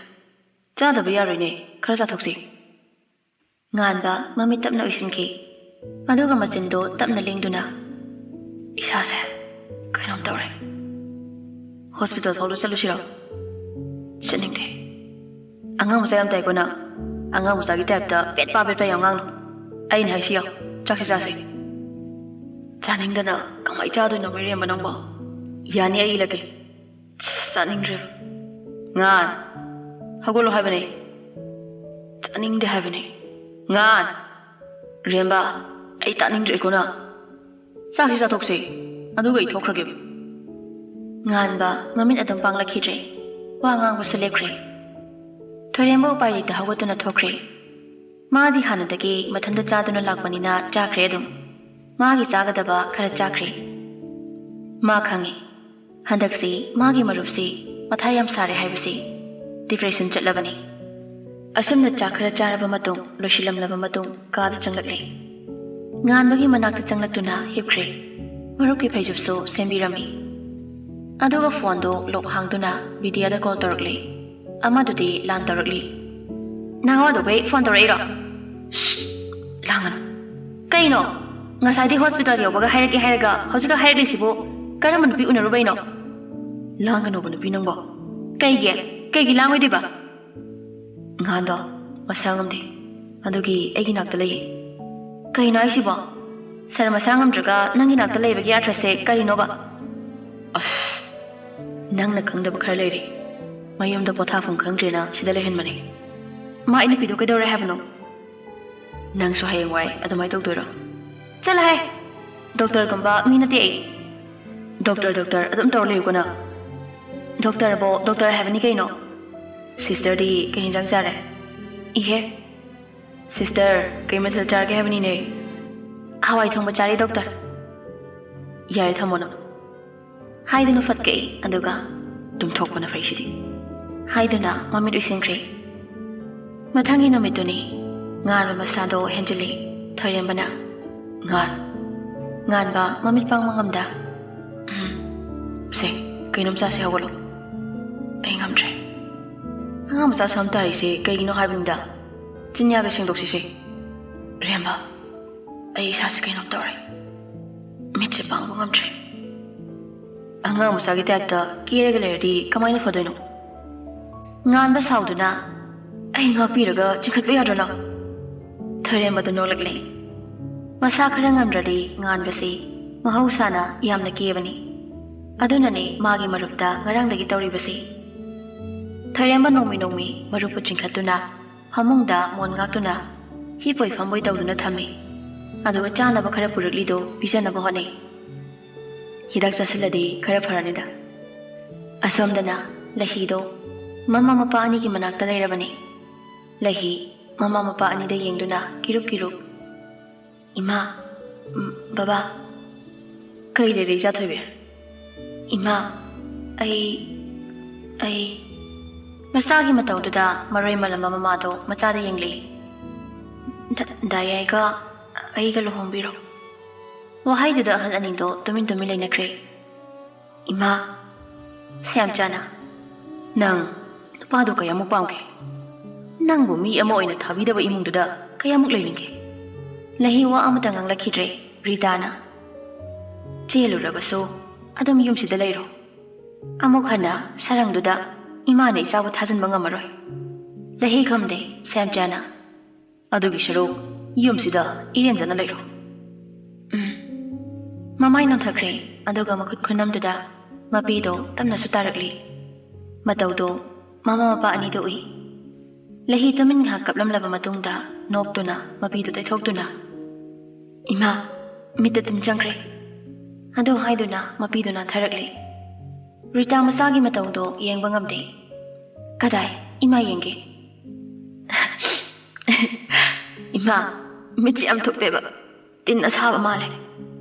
ꯆꯥꯗꯕ ꯌꯥꯔꯣꯏꯅꯦ, ꯈꯔ ꯆꯥꯊꯣꯛꯁꯤ!" ꯉꯥꯟꯕ ꯃꯃꯤꯠ ꯇꯞꯅ ꯎꯏꯁꯤꯟꯈꯤ꯫ ꯑꯗꯨꯒ ꯃꯆꯤꯟꯗꯣ ꯇꯞꯅ ꯂꯦꯡꯗꯨꯅ, "ꯏꯁꯥꯁꯦ ꯀꯩꯅꯣꯝ ꯇꯧꯔꯦ꯫ ꯍꯣꯁꯄꯤꯇꯥꯜ ꯐꯥꯎꯗ ꯆꯠꯂꯨꯁꯤꯔꯣ?" "ꯆꯠꯅꯤꯡꯗꯦ꯫ ꯑꯉꯥꯡ ꯃꯆꯥ ꯌꯥꯝ ꯇꯥꯏꯀꯣ ꯅꯪ꯫ ꯑꯉꯥꯡ ꯃꯆꯥꯒꯤ ꯇꯥꯏꯞꯇ ꯄꯦꯠꯄꯥ ꯄꯦꯠꯄꯥ ꯌꯥꯝ ꯉꯥꯡꯅꯨ꯫ ꯑꯩꯅ ꯍꯥꯏꯁꯤ ꯌꯥꯎ, ꯆꯥꯛꯁꯤ ꯆꯥꯁꯤ꯫" "ꯆꯥꯅꯤꯡꯗꯅ ꯀꯃꯥꯏ ꯆꯥꯗꯣꯏꯅꯣ ꯃꯤꯔꯦꯝꯕ ꯅꯪꯕꯣ? ꯌꯥꯅꯤ, ꯑꯩ ꯏꯜꯂꯒꯦ꯫ ꯆꯥꯅꯤꯡꯗ꯭ꯔꯦꯕ꯫ ꯉꯥꯟ, ꯍꯧꯒꯠꯂꯣ ꯍꯥꯏꯕꯅꯦ꯫ ꯆꯥꯅꯤꯡꯗꯦ ꯍꯥꯏꯕꯅꯦ꯫ ꯉꯥꯟ, ꯔꯦꯝꯕ, ꯑꯩ ꯇꯥꯅꯤꯡꯗ꯭ꯔꯦꯀꯣ ꯅꯪ꯫ ꯆꯥꯛꯁꯤ ꯆꯥꯊꯣꯛꯁꯦ, ꯑꯗꯨꯒ ꯑꯩ ꯊꯣꯛꯈ꯭ꯔꯒꯦꯕ꯫" ꯉꯥꯟꯕ ꯃꯃꯤꯠ ꯑꯗꯨꯝ ꯄꯥꯡꯂꯛꯈꯤꯗ꯭ꯔꯦ꯫ ꯋꯥ ꯉꯥꯡꯕꯁꯨ ꯂꯦꯞꯈ꯭ꯔꯦ꯫ ꯊꯣꯏꯔꯦꯝꯕ ꯎꯄꯥꯏ ꯂꯩꯇ ꯍꯧꯒꯠꯇꯨꯅ ꯊꯣꯛꯈ꯭ꯔꯦ꯫ ꯃꯥꯗꯤ ꯍꯥꯟꯅꯗꯒꯤ ꯃꯊꯟꯇ ꯆꯥꯗꯨꯅ ꯂꯥꯛꯄꯅꯤꯅ ꯆꯥꯈ꯭ꯔꯦ ꯑꯗꯨꯝ꯫ ꯃꯥꯒꯤ ꯆꯥꯒꯗꯕ ꯈꯔ ꯆꯥꯈ꯭ꯔꯦ꯫ ꯃꯥ ꯈꯪꯉꯤ, ꯍꯟꯗꯛꯁꯤ ꯃꯥꯒꯤ ꯃꯔꯨꯞꯁꯤ ꯃꯊꯥ ꯌꯥꯝ ꯁꯥꯔꯦ ꯍꯥꯏꯕꯁꯤ꯫ ꯗꯤꯄ꯭ꯔꯦꯁꯟ ꯆꯠꯂꯕꯅꯤ꯫ ꯑꯁꯨꯝꯅ ꯆꯥꯛ ꯈꯔ ꯆꯥꯔꯕ ꯃꯇꯨꯡ, ꯂꯣꯏꯁꯤꯜꯂꯝꯂꯕ ꯃꯇꯨꯡ ꯀꯥꯗ ꯆꯪꯂꯛꯂꯦ꯫ ꯉꯥꯟꯕꯒꯤ ꯃꯅꯥꯛꯇ ꯆꯪꯂꯛꯇꯨꯅ ꯍꯤꯞꯈ꯭ꯔꯦ꯫ ꯃꯔꯨꯞꯀꯤ ꯐꯩꯖꯨꯞꯁꯨ ꯁꯦꯝꯕꯤꯔꯝꯃꯤ꯫ ꯑꯗꯨꯒ ꯐꯣꯟꯗꯨ ꯂꯣꯛ ꯍꯥꯡꯗꯨꯅ ꯕꯤꯗ꯭ꯌꯥꯗ ꯀꯣꯜ ꯇꯧꯔꯛꯂꯦ꯫ ꯑꯃꯗꯨꯗꯤ ꯂꯥꯟ ꯇꯧꯔꯛꯂꯤ꯫ "ꯅꯪ ꯑꯃꯗꯨꯕꯩ ꯐꯣꯟ ꯇꯧꯔꯛꯏꯔꯣ?" "ꯁ꯭ꯁ! ꯂꯥꯡꯒꯅꯨ꯫" "ꯀꯩꯅꯣ? ꯉꯁꯥꯏꯗꯤ ꯍꯣꯁꯄꯤꯇꯥꯜ ꯌꯧꯕꯒ ꯍꯥꯏꯔꯛꯀꯦ ꯍꯥꯏꯔꯒ ꯍꯧꯖꯤꯛꯀ ꯍꯥꯏꯔꯛꯂꯤꯁꯤꯕꯨ ꯀꯔꯝꯕ ꯅꯨꯄꯤ ꯎꯅꯔꯨꯕꯩꯅꯣ?" "ꯂꯥꯡꯒꯅꯣꯕ ꯅꯨꯄꯤ ꯅꯪꯕꯣ꯫" "ꯀꯩꯒꯤ? ꯀꯩꯒꯤ ꯂꯥꯡꯉꯣꯏꯗꯣꯏꯕ?" "ꯉꯥꯟꯗꯣ ꯃꯁꯥ ꯉꯝꯗꯦ, ꯑꯗꯨꯒꯤ ꯑꯩꯒꯤ ꯅꯥꯛꯇ ꯂꯩꯌꯦ꯫" "ꯀꯩꯅꯣ ꯍꯥꯏꯁꯤꯕꯣ? ꯁꯥꯔ ꯃꯁꯥ ꯉꯝꯗ꯭ꯔꯒ ꯅꯪꯒꯤ ꯅꯥꯛꯇ ꯂꯩꯕꯒꯤ ꯑꯥꯔꯊꯁꯦ ꯀꯔꯤꯅꯣꯕ?" "ꯑꯁ, ꯅꯪꯅ ꯈꯪꯗꯕ ꯈꯔ ꯂꯩꯔꯤ꯫ ꯃꯌꯨꯝꯗ ꯄꯣꯊꯥꯐꯝ ꯈꯪꯗ꯭ꯔꯦꯅ ꯁꯤꯗ ꯂꯩꯍꯟꯕꯅꯦ꯫" "ꯃꯥ ꯑꯩ ꯅꯨꯄꯤꯗꯣ ꯀꯩꯗꯧꯔꯦ ꯍꯥꯏꯕꯅꯣ?" ꯅꯪꯁꯨ ꯍꯌꯦꯡꯋꯥꯏ ꯑꯗꯨꯃꯥꯏꯅ ꯇꯧꯗꯣꯏꯔꯣ? ꯆꯠꯂꯍꯦ! ꯗꯣꯛꯇꯔꯒꯨꯝꯕ ꯃꯤ ꯅꯠꯇꯦ ꯑꯩ꯫ ꯗꯣꯛꯇꯔ, ꯗꯣꯛꯇꯔ ꯑꯗꯨꯝ ꯇꯧꯔ ꯂꯩꯌꯨꯀꯣ ꯅꯪ꯫ ꯗꯣꯛꯇꯔꯕꯣ ꯗꯣꯛꯇꯔ ꯍꯥꯏꯕꯅꯤ ꯀꯩꯅꯣ꯫ ꯁꯤꯁꯇꯔꯗꯤ ꯀꯩ ꯌꯦꯟꯖꯥꯡ ꯆꯥꯔꯦ? ꯏꯍꯦ, ꯁꯤꯁꯇꯔ, ꯀꯩ ꯃꯊꯦꯜ ꯆꯥꯔꯒꯦ ꯍꯥꯏꯕꯅꯤꯅꯦ? ꯍꯋꯥꯏ ꯊꯣꯡꯕ ꯆꯥꯔꯦ ꯗꯣꯛꯇꯔ꯫ ꯌꯥꯔꯦ, ꯊꯝꯃꯣ ꯅꯪ꯫ ꯍꯥꯏꯗꯨꯅ ꯐꯠꯀꯛꯏ, ꯑꯗꯨꯒ ꯇꯨꯝꯊꯣꯛꯄꯅ ꯐꯩꯁꯤꯗꯤ꯫ ꯍꯥꯏꯗꯨꯅ ꯃꯃꯤꯠ ꯎꯏꯁꯤꯟꯈ꯭ꯔꯦ꯫ ꯃꯊꯪꯒꯤ ꯅꯨꯃꯤꯠꯇꯨꯅꯤ꯫ ꯉꯥꯟꯕ ꯃꯁꯥꯗꯣ ꯍꯦꯟꯖꯤꯜꯂꯤ꯫ ꯊꯣꯏꯔꯦꯝꯕꯅ, "ꯉꯥꯟ꯫" ꯉꯥꯟꯕ ꯃꯃꯤꯠ ꯄꯥꯡꯕ ꯉꯝꯗ, "ꯎꯝ, ꯁꯦ, ꯀꯩꯅꯣꯝ ꯆꯥꯁꯦ, ꯍꯧꯒꯠꯂꯣ꯫ ꯑꯩ ꯉꯝꯗ꯭ꯔꯦ꯫ ꯑꯉꯥꯡ ꯃꯆꯥ ꯁꯝ ꯇꯥꯔꯤꯁꯦ ꯀꯩꯒꯤꯅꯣ ꯍꯥꯏꯕꯅꯤꯗ꯫ ꯆꯤꯟꯌꯥꯒ ꯁꯦꯡꯗꯣꯛꯁꯤꯁꯦ꯫ ꯔꯦꯝꯕ, ꯑꯩ ꯏꯁꯥꯁꯦ ꯀꯩꯅꯣꯝ ꯇꯧꯔꯦ꯫ ꯃꯤꯠꯁꯦ ꯄꯥꯡꯕ ꯉꯝꯗ꯭ꯔꯦ꯫ ꯑꯉꯥꯡ ꯃꯆꯥꯒꯤ ꯇꯥꯏꯞꯇ ꯀꯦꯔꯒ ꯂꯩꯔꯗꯤ ꯀꯃꯥꯏꯅ ꯐꯗꯣꯏꯅꯣ?" ꯉꯥꯟꯕ ꯁꯥꯎꯗꯨꯅ, "ꯑꯩ ꯉꯥꯛꯄꯤꯔꯒ ꯆꯤꯡꯈꯠꯄ ꯌꯥꯗ꯭ꯔꯣ ꯅꯪ?" ꯊꯣꯏꯔꯦꯝꯕꯗꯨ ꯅꯣꯛꯂꯛꯂꯦ꯫ ꯃꯁꯥ ꯈꯔ ꯉꯝꯗ꯭ꯔꯗꯤ ꯉꯥꯟꯕꯁꯤ ꯃꯍꯧꯁꯥꯅ ꯌꯥꯝꯅ ꯀꯦꯕꯅꯤ꯫ ꯑꯗꯨꯅꯅꯦ ꯃꯥꯒꯤ ꯃꯔꯨꯞꯇ ꯉꯔꯥꯡꯗꯒꯤ ꯇꯧꯔꯤꯕꯁꯤ꯫ ꯊꯣꯏꯔꯦꯝꯕ ꯅꯣꯡꯃꯤ ꯅꯣꯡꯃꯤ ꯃꯔꯨꯞꯄꯨ ꯆꯤꯡꯈꯠꯇꯨꯅ ꯐꯃꯨꯡꯗ ꯃꯣꯟ ꯉꯥꯛꯇꯨꯅ ꯍꯤꯞꯄꯣꯏ ꯐꯝꯕꯣꯏ ꯇꯧꯗꯨꯅ ꯊꯝꯃꯤ꯫ ꯑꯗꯨꯒ ꯆꯥꯅꯕ ꯈꯔ ꯄꯨꯔꯛꯂꯤꯗꯨ ꯄꯤꯖꯅꯕ ꯍꯣꯠꯅꯩ꯫ ꯍꯤꯗꯥꯛ ꯆꯥꯁꯤꯜꯂꯗꯤ ꯈꯔ ꯐꯔꯅꯤꯗ꯫ ꯑꯁꯣꯝꯗꯅ ꯂꯍꯤꯗꯣ ꯃꯃꯥ ꯃꯄꯥ ꯑꯅꯤꯒꯤ ꯃꯅꯥꯛꯇ ꯂꯩꯔꯕꯅꯤ꯫ ꯂꯍꯤ ꯃꯃꯥ ꯃꯄꯥ ꯑꯅꯤꯗ ꯌꯦꯡꯗꯨꯅ ꯀꯤꯔꯨꯞ ꯀꯤꯔꯨꯞ, "ꯏꯃꯥ, ꯎꯝ, ꯕꯕꯥ꯫" "ꯀꯩ ꯂꯩꯔꯦ, ꯏꯆꯥꯊꯣꯏꯕꯤ?" "ꯏꯃꯥ, ꯑꯩ, ꯑꯩ..." ꯃꯆꯥꯒꯤ ꯃꯇꯧꯗꯨꯗ ꯃꯔꯣꯏ ꯃꯜꯂꯝꯕ ꯃꯃꯥꯗꯣ ꯃꯆꯥꯗ ꯌꯦꯡꯂꯤ꯫ "ꯗ-, ꯗꯥ ꯌꯥꯏꯒ ꯑꯩꯒ ꯂꯨꯍꯣꯡꯕꯤꯔꯣ꯫" ꯋꯥꯍꯩꯗꯨꯗ ꯑꯍꯜ ꯑꯅꯤꯗꯣ ꯇꯨꯃꯤꯟ ꯇꯨꯃꯤꯟ ꯂꯩꯅꯈ꯭ꯔꯦ꯫ "ꯏꯃꯥ꯫" ꯁ꯭ꯌꯥꯝꯆꯥꯅ, "ꯅꯪ ꯅꯨꯄꯥꯗꯣ ꯀꯌꯥꯃꯨꯛ ꯄꯥꯝꯒꯦ? ꯅꯪꯕꯨ ꯃꯤ ꯑꯃ ꯑꯣꯏꯅ ꯊꯥꯕꯤꯗꯕ ꯏꯃꯨꯡꯗꯨꯗ ꯀꯌꯥꯃꯨꯛ ꯂꯩꯅꯤꯡꯒꯦ?" ꯂꯍꯤ ꯋꯥ ꯑꯃꯇ ꯉꯥꯡꯂꯛꯈꯤꯗ꯭ꯔꯦ꯫ ꯔꯤꯇꯥꯅ, "ꯆꯦꯜꯂꯨꯔꯕꯁꯨ ꯑꯗꯨꯝ ꯌꯨꯝꯁꯤꯗ ꯂꯩꯔꯣ꯫ ꯑꯃꯨꯛ ꯍꯟꯅ ꯁꯔꯪꯗꯨꯗ ꯏꯃꯥꯅ ꯏꯆꯥꯕꯨ ꯊꯥꯖꯤꯟꯕ ꯉꯝꯃꯔꯣꯏ꯫" ꯂꯍꯤ ꯈꯝꯗꯦ꯫ ꯁ꯭ꯌꯥꯝꯆꯥꯅ, "ꯑꯗꯨꯒꯤ ꯁꯔꯨꯛ ꯌꯨꯝꯁꯤꯗ ꯏꯔꯦꯟꯖꯅ ꯂꯩꯔꯣ꯫" ꯎꯝ꯫ ꯃꯃꯥꯏ ꯅꯣꯟꯊꯈ꯭ꯔꯦ, ꯑꯗꯨꯒ ꯃꯈꯨꯠ ꯈꯨꯅꯝꯗꯨꯗ ꯃꯄꯤꯗꯣ ꯇꯞꯅꯁꯨ ꯇꯥꯔꯛꯂꯤ꯫ ꯃꯇꯧꯗꯣ ꯃꯃꯥ ꯃꯄꯥ ꯑꯅꯤꯗ ꯎꯏ꯫ ꯂꯩꯍꯤ ꯇꯨꯃꯤꯟ ꯉꯥꯏꯍꯥꯛ ꯀꯞꯂꯝꯂꯕ ꯃꯇꯨꯡꯗ ꯅꯣꯛꯇꯨꯅ ꯃꯄꯤꯗꯨ ꯇꯩꯊꯣꯛꯇꯨꯅ, "ꯏꯃꯥ, ꯃꯤꯠꯇ ꯇꯤꯟ ꯆꯪꯈ꯭ꯔꯦ" ꯑꯗꯨ ꯍꯥꯏꯗꯨꯅ ꯃꯄꯤꯗꯨ ꯅꯥꯟꯊꯔꯛꯂꯤ꯫ ꯔꯤꯇꯥ ꯃꯆꯥꯒꯤ ꯃꯇꯧꯗꯣ ꯌꯦꯡꯕ ꯉꯝꯗꯦ꯫ "ꯀꯗꯥꯏ? ꯏꯃꯥ ꯌꯦꯡꯒꯦ꯫" "ꯏꯃꯥ, ꯃꯤꯠꯁꯤ ꯌꯥꯝ ꯊꯨꯞꯄꯦꯕ꯫ ꯇꯤꯟ ꯑꯁꯥꯕ ꯃꯥꯜꯂꯦ꯫"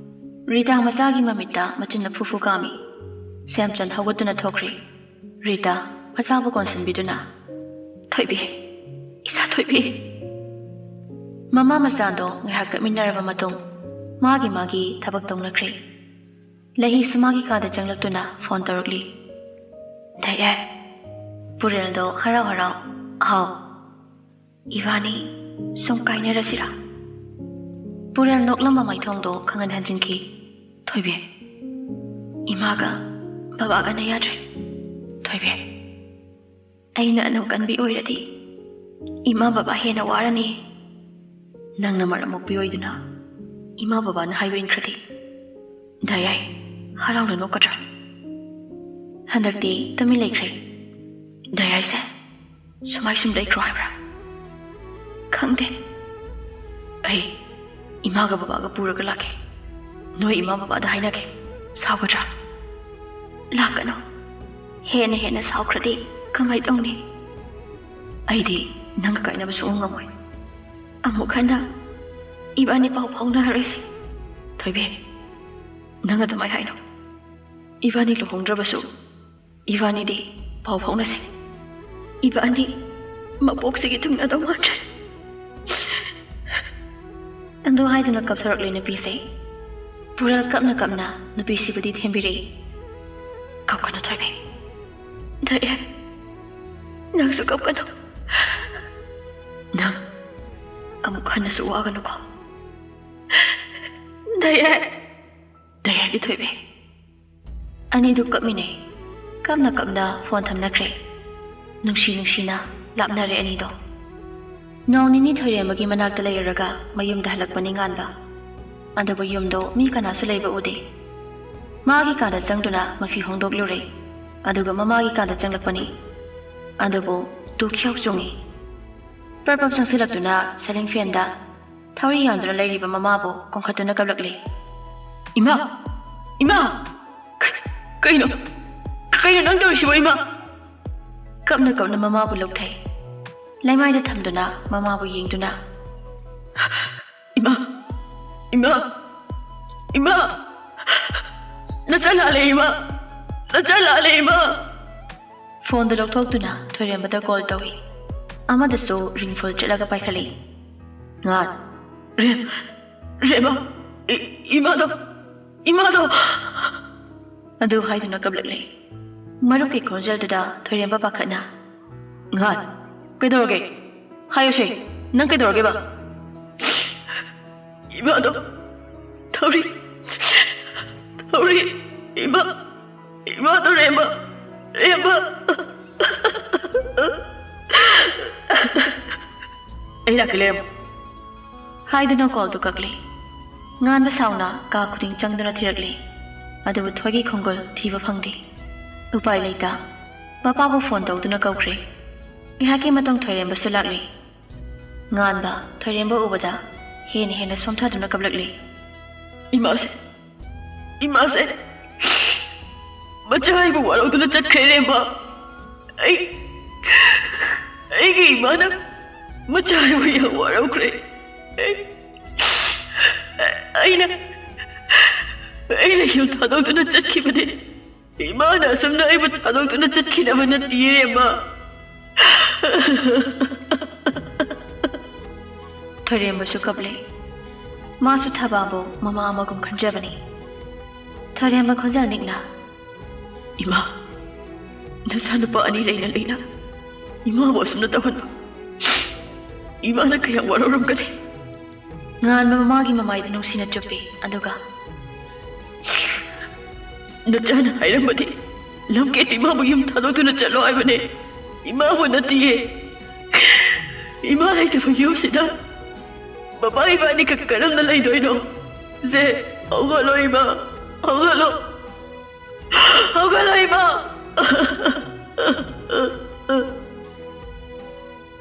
ꯔꯤꯇꯥ ꯃꯆꯥꯒꯤ ꯃꯃꯤꯠꯇ ꯃꯆꯤꯟꯅ ꯐꯨ ꯐꯨ ꯀꯥꯝꯃꯤ꯫ ꯁꯦꯝꯆꯟ ꯍꯧꯒꯠꯇꯨꯅ ꯊꯣꯛꯈ꯭ꯔꯦ꯫ ꯔꯤꯇꯥ ꯃꯆꯥꯕꯨ ꯀꯣꯟꯁꯤꯟꯕꯤꯗꯨꯅ, "ꯊꯣꯏꯕꯤ, ꯏꯆꯥ ꯊꯣꯏꯕꯤ꯫" ꯃꯃꯥ ꯃꯆꯥꯗꯣ ꯉꯥꯏꯍꯥꯛ ꯀꯞꯃꯤꯟꯅꯔꯕ ꯃꯇꯨꯡ ꯃꯥꯒꯤ ꯃꯥꯒꯤ ꯊꯕꯛ ꯇꯧꯅꯈ꯭ꯔꯦ꯫ ꯂꯩꯍꯤꯁꯨ ꯃꯥꯒꯤ ꯀꯥꯗ ꯆꯪꯂꯛꯇꯨꯅ ꯐꯣꯟ ꯇꯧꯔꯛꯂꯤ꯫ "ꯗꯥꯏ ꯑꯦ꯫" ꯄꯨꯔꯦꯜꯗꯣ ꯍꯔꯥꯎ ꯍꯔꯥꯎ, "ꯍꯥꯎ꯫ ꯏꯕꯥꯅꯤ ꯁꯨꯝ ꯀꯥꯏꯅꯔꯁꯤꯔꯥ?" ꯄꯨꯔꯦꯜ ꯅꯣꯛꯂꯝꯕ ꯃꯥꯏꯊꯣꯡꯗꯣ ꯈꯪꯍꯟ ꯍꯟꯖꯤꯟꯈꯤ꯫ "ꯊꯣꯏꯕꯤ, ꯏꯃꯥꯒ ꯕꯕꯥꯒꯅ ꯌꯥꯗ꯭ꯔꯦ꯫ ꯊꯣꯏꯕꯤ, ꯑꯩꯅ ꯑꯗꯨꯝ ꯀꯟꯕꯤ ꯑꯣꯏꯔꯗꯤ ꯏꯃꯥ ꯕꯕꯥ ꯍꯦꯟꯅ ꯋꯥꯔꯅꯤ꯫ ꯅꯪꯅ ꯃꯔꯝ ꯃꯣꯛꯄꯤ ꯑꯣꯏꯗꯨꯅ ꯏꯃꯥ ꯕꯕꯥꯅ ꯍꯥꯏꯕ ꯏꯟꯈ꯭ꯔꯗꯤ ꯗꯥꯏ ꯑꯥꯏ ꯍꯔꯥꯎꯅ ꯅꯣꯛꯀꯗ꯭ꯔꯥ?" ꯍꯟꯗꯛꯇꯤ ꯇꯨꯃꯤꯟ ꯂꯩꯈ꯭ꯔꯦ꯫ "ꯗꯥꯏ ꯑꯥꯏꯁꯦ ꯁꯨꯃꯥꯏ ꯁꯨꯝ ꯂꯩꯈ꯭ꯔꯣ ꯍꯥꯏꯕ꯭ꯔꯥ?" "ꯈꯪꯗꯦ꯫ ꯑꯩ ꯏꯃꯥꯒ ꯕꯕꯥꯒ ꯄꯨꯔꯒ ꯂꯥꯛꯀꯦ꯫ ꯅꯣꯏ ꯏꯃꯥ ꯕꯕꯥꯗ ꯍꯥꯏꯅꯒꯦ꯫ ꯁꯥꯎꯒꯗ꯭ꯔꯥ?" "ꯂꯥꯛꯀꯅꯨ꯫ ꯍꯦꯟꯅ ꯍꯦꯟꯅ ꯁꯥꯎꯈ꯭ꯔꯗꯤ ꯀꯃꯥꯏ ꯇꯧꯅꯤ?" "ꯑꯩꯗꯤ ꯅꯪꯒ ꯀꯥꯏꯅꯕ ꯁꯨꯡꯉꯝ ꯉꯝꯃꯣꯏ꯫ ꯑꯃꯨꯛ ꯍꯟꯅ ꯏꯕꯥꯅꯤ ꯄꯥꯎ ꯐꯥꯎꯅꯔꯣꯏꯁꯦ꯫" "ꯊꯣꯏꯕꯤ, ꯅꯪ ꯑꯗꯨꯃꯥꯏ ꯍꯥꯏꯅꯣ꯫ ꯏꯕꯥꯅꯤ ꯂꯨꯍꯣꯡꯗ꯭ꯔꯕꯁꯨ ꯏꯕꯥꯅꯤꯗꯤ ꯄꯥꯎ ꯐꯥꯎꯅꯁꯦ꯫ ꯏꯕꯥꯅꯤ ꯃꯄꯣꯛꯁꯤꯒꯤ ꯊꯨꯡꯅꯗꯧ ꯃꯥꯟꯗ꯭ꯔꯦ꯫" ꯑꯗꯨ ꯍꯥꯏꯗꯨꯅ ꯀꯞꯊꯣꯔꯛꯂꯦ ꯅꯨꯄꯤꯁꯦ꯫ ꯄꯨꯔꯦꯜ ꯀꯞꯅ ꯀꯞꯅ ꯅꯨꯄꯤꯁꯤꯕꯨꯗꯤ ꯊꯦꯝꯕꯤꯔꯛꯏ꯫ "ꯀꯞꯀꯅꯨ ꯊꯣꯏꯕꯤ꯫ ꯗꯥꯏ ꯑꯥꯏ, ꯅꯪꯁꯨ ꯀꯞꯀꯅꯨ꯫ ꯅꯪ ꯑꯃꯨꯛ ꯍꯟꯅꯁꯨ ꯋꯥꯒꯅꯨꯀꯣ꯫ ꯗꯥꯏ ꯑꯥꯏ, ꯗꯥꯏ ꯑꯥꯏ ꯊꯣꯏꯕꯤ꯫" ꯑꯅꯤꯗꯨ ꯀꯞꯃꯤꯟꯅꯩ꯫ ꯀꯞꯅ ꯀꯞꯅ ꯐꯣꯟ ꯊꯝꯅꯈ꯭ꯔꯦ꯫ ꯅꯨꯡꯁꯤ ꯅꯨꯡꯁꯤꯅ ꯂꯥꯞꯅꯔꯦ ꯑꯅꯤꯗꯣ꯫ ꯅꯣꯡ ꯅꯤꯅꯤ ꯊꯣꯏꯔꯦꯝꯕꯒꯤ ꯃꯅꯥꯛꯇ ꯂꯩꯔꯨꯔꯒ ꯃꯌꯨꯝꯗ ꯍꯜꯂꯛꯄꯅꯤ ꯉꯥꯟꯕ꯫ ꯑꯗꯨꯕꯨ ꯌꯨꯝꯗꯣ ꯃꯤ ꯀꯅꯥꯁꯨ ꯂꯩꯕ ꯎꯗꯦ꯫ ꯃꯥꯒꯤ ꯀꯥꯗ ꯆꯪꯗꯨꯅ ꯃꯐꯤ ꯍꯣꯡꯗꯣꯛꯂꯨꯔꯦ꯫ ꯑꯗꯨꯒ ꯃꯃꯥꯒꯤ ꯀꯥꯗ ꯆꯪꯂꯛꯄꯅꯤ꯫ ꯑꯗꯨꯕꯨ ꯇꯨꯈꯤꯌꯥꯎ ꯆꯨꯡꯏ꯫ ꯄ꯭ꯔꯞ ꯄ꯭ꯔꯞ ꯆꯪꯁꯤꯜꯂꯛꯇꯨꯅ ꯁꯦꯂꯤꯡ ꯐꯦꯟꯗ ꯊꯧꯔꯤ ꯌꯥꯟꯗꯨꯅ ꯂꯩꯔꯤꯕ ꯃꯃꯥꯕꯨ ꯀꯣꯟꯈꯠꯇꯨꯅ ꯀꯞꯂꯛꯂꯤ꯫ "ꯏꯃꯥ! ꯏꯃꯥ! ꯀ-, ꯀꯩꯅꯣ? ꯀꯩꯅꯣ ꯅꯪ ꯇꯧꯔꯤꯁꯤꯕꯣ, ꯏꯃꯥ?" ꯀꯞꯅ ꯀꯞꯅ ꯃꯃꯥꯕꯨ ꯂꯧꯊꯩ꯫ ꯂꯩꯃꯥꯏꯗ ꯊꯝꯗꯨꯅ ꯃꯃꯥꯕꯨ ꯌꯦꯡꯗꯨꯅ, "ꯏꯃꯥ! ꯏꯃꯥ! ꯏꯃꯥ! ꯅꯆꯥ ꯂꯥꯜꯂꯦ, ꯏꯃꯥ! ꯅꯆꯥ ꯂꯥꯜꯂꯦ, ꯏꯃꯥ!" ꯐꯣꯟꯗꯨ ꯂꯧꯊꯣꯛꯇꯨꯅ ꯊꯣꯏꯔꯦꯝꯕꯗ ꯀꯣꯜ ꯇꯧꯏ꯫ ꯑꯃꯗꯁꯨ ꯔꯤꯡꯐꯨꯜ ꯆꯠꯂꯒ ꯄꯥꯏꯈꯠꯂꯤ꯫ "ꯉꯥꯟ!" "ꯔꯦꯝ-, ꯔꯦꯝꯕ! ꯏ-, ꯏꯃꯥꯗꯣ! ꯏꯃꯥꯗꯣ!" ꯑꯗꯨ ꯍꯥꯏꯗꯨꯅ ꯀꯞꯂꯛꯂꯤ꯫ ꯃꯔꯨꯞꯀꯤ ꯈꯣꯟꯖꯦꯜꯗꯨꯗ ꯊꯣꯏꯔꯦꯝꯕ ꯄꯥꯈꯠꯅ, "ꯉꯥꯟ! ꯀꯩꯗꯧꯔꯒꯦ? ꯍꯥꯏꯌꯨꯁꯦ, ꯅꯪ ꯀꯩꯗꯧꯔꯒꯦꯕ?" "ꯏꯃꯥꯗꯣ! ꯊꯧꯔꯤ! ꯊꯧꯔꯤ! ꯏꯃꯥ! ꯏꯃꯥꯗꯣ ꯔꯦꯝꯕ! ꯔꯦꯝꯕ!" "ꯑꯩ ꯂꯥꯛꯀꯦ, ꯂꯩꯔꯝꯃꯣ!" ꯍꯥꯏꯗꯨꯅ ꯀꯣꯜꯗꯨ ꯀꯛꯂꯤ꯫ ꯉꯥꯟꯕ ꯁꯥꯎꯅ ꯀꯥ ꯈꯨꯗꯤꯡ ꯆꯪꯗꯨꯅ ꯊꯤꯔꯛꯂꯤ, ꯑꯗꯨꯕꯨ ꯊꯣꯏꯒꯤ ꯈꯣꯡꯒꯨꯜ ꯊꯤꯕ ꯐꯪꯗꯦ꯫ ꯎꯄꯥꯏ ꯂꯩꯇ ꯃꯄꯥꯕꯨ ꯐꯣꯟ ꯇꯧꯗꯨꯅ ꯀꯧꯈ꯭ꯔꯦ꯫ ꯉꯥꯏꯍꯥꯛꯀꯤ ꯃꯇꯨꯡ ꯊꯣꯏꯔꯦꯝꯕꯁꯨ ꯂꯥꯛꯂꯤ꯫ ꯉꯥꯟꯕ ꯊꯣꯏꯔꯦꯝꯕ ꯎꯕꯗ ꯍꯦꯟꯅ ꯍꯦꯟꯅ ꯁꯣꯝꯊꯗꯨꯅ ꯀꯞꯂꯛꯂꯤ꯫ "ꯏꯃꯥꯁꯦ, ꯏꯃꯥꯁꯦ ꯃꯆꯥ ꯑꯩꯕꯨ ꯋꯥꯔꯧꯗꯨꯅ ꯆꯠꯈ꯭ꯔꯦ, ꯔꯦꯝꯕ꯫ ꯑꯩ, ꯑꯩꯒꯤ ꯏꯃꯥꯅ ꯃꯆꯥ ꯑꯩꯕꯨ ꯌꯥꯝ ꯋꯥꯔꯧꯈ꯭ꯔꯦ꯫ ꯑꯩ, ꯑꯩꯅ, ꯑꯩꯅ ꯌꯨꯝ ꯊꯥꯗꯣꯛꯇꯨꯅ ꯆꯠꯈꯤꯕꯅꯤ꯫ ꯏꯃꯥꯅ ꯑꯁꯨꯝꯅ ꯑꯩꯕꯨ ꯊꯥꯗꯣꯛꯇꯨꯅ ꯆꯠꯈꯤꯅꯕ ꯅꯠꯇꯤꯌꯦ, ꯔꯦꯝꯕ꯫" ꯊꯣꯏꯔꯦꯝꯕꯁꯨ ꯀꯞꯂꯦ꯫ ꯃꯥꯁꯨ ꯊꯕꯥꯕꯨ ꯃꯃꯥ ꯑꯃꯒꯨꯝ ꯈꯟꯖꯕꯅꯤ꯫ ꯊꯣꯏꯔꯦꯝꯕ ꯈꯣꯟꯖꯦꯜ ꯅꯤꯛꯅ, "ꯏꯃꯥ, ꯅꯆꯥꯅꯨꯄꯥ ꯑꯅꯤ ꯂꯩꯅ ꯂꯩꯅ ꯏꯃꯥꯕꯨ ꯑꯁꯨꯝꯅ ꯇꯧꯍꯟꯕ ꯏꯃꯥꯅ ꯀꯌꯥꯝ ꯋꯥꯔꯧꯔꯝꯒꯅꯤ?" ꯉꯥꯟꯕ ꯃꯃꯥꯒꯤ ꯃꯃꯥꯏꯗ ꯅꯨꯡꯁꯤꯅ ꯆꯨꯞꯄꯤ, ꯑꯗꯨꯒ, "ꯅꯆꯥꯅ ꯍꯥꯏꯔꯝꯕꯗꯤ ꯂꯝꯀꯦꯠ ꯏꯃꯥꯕꯨ ꯌꯨꯝ ꯊꯥꯗꯣꯛꯇꯨꯅ ꯆꯠꯂꯣ ꯍꯥꯏꯕꯅꯦ꯫ ꯏꯃꯥꯕꯨ ꯅꯠꯇꯤꯌꯦ꯫ ꯏꯃꯥ ꯂꯩꯇꯕ ꯌꯨꯝꯁꯤꯗ ꯕꯕꯥ ꯏꯕꯥꯅꯤ ꯈꯛ ꯀꯔꯝꯅ ꯂꯩꯗꯣꯏꯅꯣ? ꯁꯦ, ꯍꯧꯒꯠꯂꯣ ꯏꯃꯥ, ꯍꯧꯒꯠꯂꯣ, ꯍꯧꯒꯠꯂꯣ ꯏꯃꯥ!"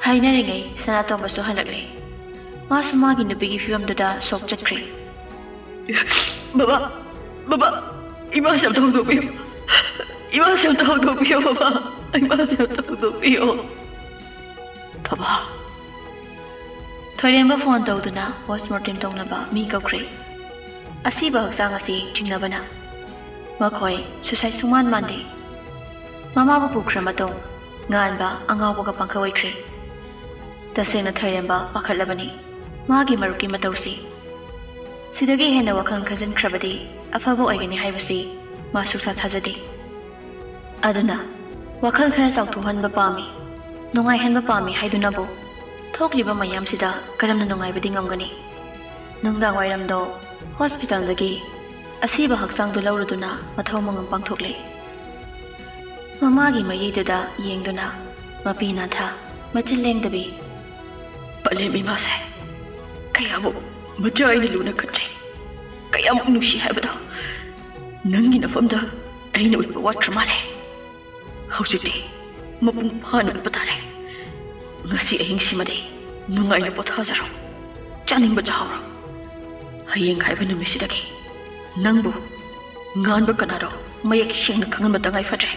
ꯍꯥꯏꯅꯔꯤꯉꯩ ꯁꯅꯥꯇꯣꯝꯕꯁꯨ ꯍꯜꯂꯛꯂꯦ꯫ ꯃꯥꯁꯨ ꯃꯥꯒꯤ ꯅꯨꯄꯤꯒꯤ ꯐꯤꯕꯝꯗꯨꯗ ꯁꯣꯛ ꯆꯠꯈ꯭ꯔꯦ꯫ "ꯕꯕꯥ, ꯕꯕꯥ, ꯏꯃꯥꯁꯦ ꯑꯝꯇ ꯍꯧꯗꯣꯛꯄꯤꯌꯨ꯫ ꯏꯃꯥꯁꯦ ꯑꯝꯇ ꯍꯧꯗꯣꯛꯄꯤꯌꯨ, ꯕꯕꯥ꯫ ꯏꯃꯥꯁꯦ ꯑꯝꯇ ꯍꯧꯗꯣꯛꯄꯤꯌꯨ꯫ ꯕꯕꯥ!" ꯊꯣꯏꯔꯦꯝꯕ ꯐꯣꯟ ꯇꯧꯗꯨꯅ ꯄꯣꯁꯃꯣꯔꯇꯦꯝ ꯇꯧꯅꯕ ꯃꯤ ꯀꯧꯈ꯭ꯔꯦ꯫ ꯑꯁꯤꯕ ꯍꯛꯆꯥꯡ ꯑꯁꯤ ꯆꯤꯡꯅꯕꯅ ꯃꯈꯣꯏ ꯁꯨꯁꯥꯏ ꯁꯨꯡꯃꯥꯟ ꯃꯥꯟꯗꯦ꯫ ꯃꯃꯥꯕꯨ ꯄꯨꯈ꯭ꯔ ꯃꯇꯨꯡ ꯉꯥꯟꯕ ꯑꯉꯥꯎꯕꯒ ꯄꯥꯡꯈꯛ ꯑꯣꯏꯈ꯭ꯔꯦ꯫ ꯇꯁꯦꯡꯅ ꯊꯣꯏꯔꯦꯝꯕ ꯄꯥꯈꯠꯂꯕꯅꯤ꯫ ꯃꯥꯒꯤ ꯃꯔꯨꯞꯀꯤ ꯃꯇꯧꯁꯤ ꯁꯤꯗꯒꯤ ꯍꯦꯟꯅ ꯋꯥꯈꯜ ꯈꯟꯖꯤꯟꯈ꯭ꯔꯕꯗꯤ ꯑꯐꯕ ꯑꯣꯏꯒꯅꯤ ꯍꯥꯏꯕꯁꯤ ꯃꯥ ꯁꯨꯛꯊꯥ ꯊꯥꯖꯗꯦ꯫ ꯑꯗꯨꯅ ꯋꯥꯈꯜ ꯈꯔ ꯆꯥꯎꯊꯣꯛꯍꯟꯕ ꯄꯥꯝꯃꯤ, ꯅꯨꯡꯉꯥꯏꯍꯟꯕ ꯄꯥꯝꯃꯤ ꯍꯥꯏꯗꯨꯅꯕꯨ ꯊꯣꯛꯂꯤꯕ ꯃꯌꯥꯝꯁꯤꯗ ꯀꯔꯝꯅ ꯅꯨꯡꯉꯥꯏꯕꯗꯤ ꯉꯝꯒꯅꯤ? ꯅꯨꯡꯗꯥꯡ ꯋꯥꯏꯔꯝꯗꯣ ꯍꯣꯁꯄꯤꯇꯥꯜꯗꯒꯤ ꯑꯁꯤꯕ ꯍꯛꯆꯥꯡꯗꯨ ꯂꯧꯔꯨꯗꯨꯅ ꯃꯊꯧ ꯃꯉꯝ ꯄꯥꯡꯊꯣꯛꯂꯦ꯫ ꯃꯃꯥꯒꯤ ꯃꯌꯩꯗꯨꯗ ꯌꯦꯡꯗꯨꯅ ꯃꯄꯤ ꯅꯥꯊꯥ ꯃꯆꯤꯟ ꯂꯦꯡꯗꯕꯤ, "ꯄꯂꯦꯝ ꯏꯃꯥꯁꯦ ꯀꯌꯥꯃꯨꯛ ꯃꯆꯥ ꯑꯩꯅ ꯂꯨꯅ ꯈꯟꯖꯩ, ꯀꯌꯥꯃꯨꯛ ꯅꯨꯡꯁꯤ ꯍꯥꯏꯕꯗꯣ ꯅꯪꯒꯤ ꯅꯐꯝꯗ ꯑꯩꯅ ꯎꯠꯄ ꯋꯥꯠꯈ꯭ꯔ ꯃꯥꯜꯂꯦ꯫ ꯍꯧꯖꯤꯛꯇꯤ ꯃꯄꯨꯡ ꯐꯥꯅ ꯎꯠꯄ ꯇꯥꯔꯦ꯫ ꯉꯁꯤ ꯑꯍꯤꯡꯁꯤꯃꯗꯤ ꯅꯨꯡꯉꯥꯏꯅ ꯄꯣꯊꯥꯖꯔꯣ, ꯆꯥꯅꯤꯡꯕ ꯆꯥꯍꯧꯔꯣ꯫ ꯍꯌꯦꯡ ꯍꯥꯏꯕ ꯅꯨꯃꯤꯠꯁꯤꯗꯒꯤ ꯅꯪꯕꯨ ꯉꯥꯟꯕ ꯀꯅꯥꯅꯣ ꯃꯌꯦꯛ ꯁꯦꯡꯅ ꯈꯪꯍꯟꯕ ꯇꯉꯥꯏ ꯐꯗ꯭ꯔꯦ꯫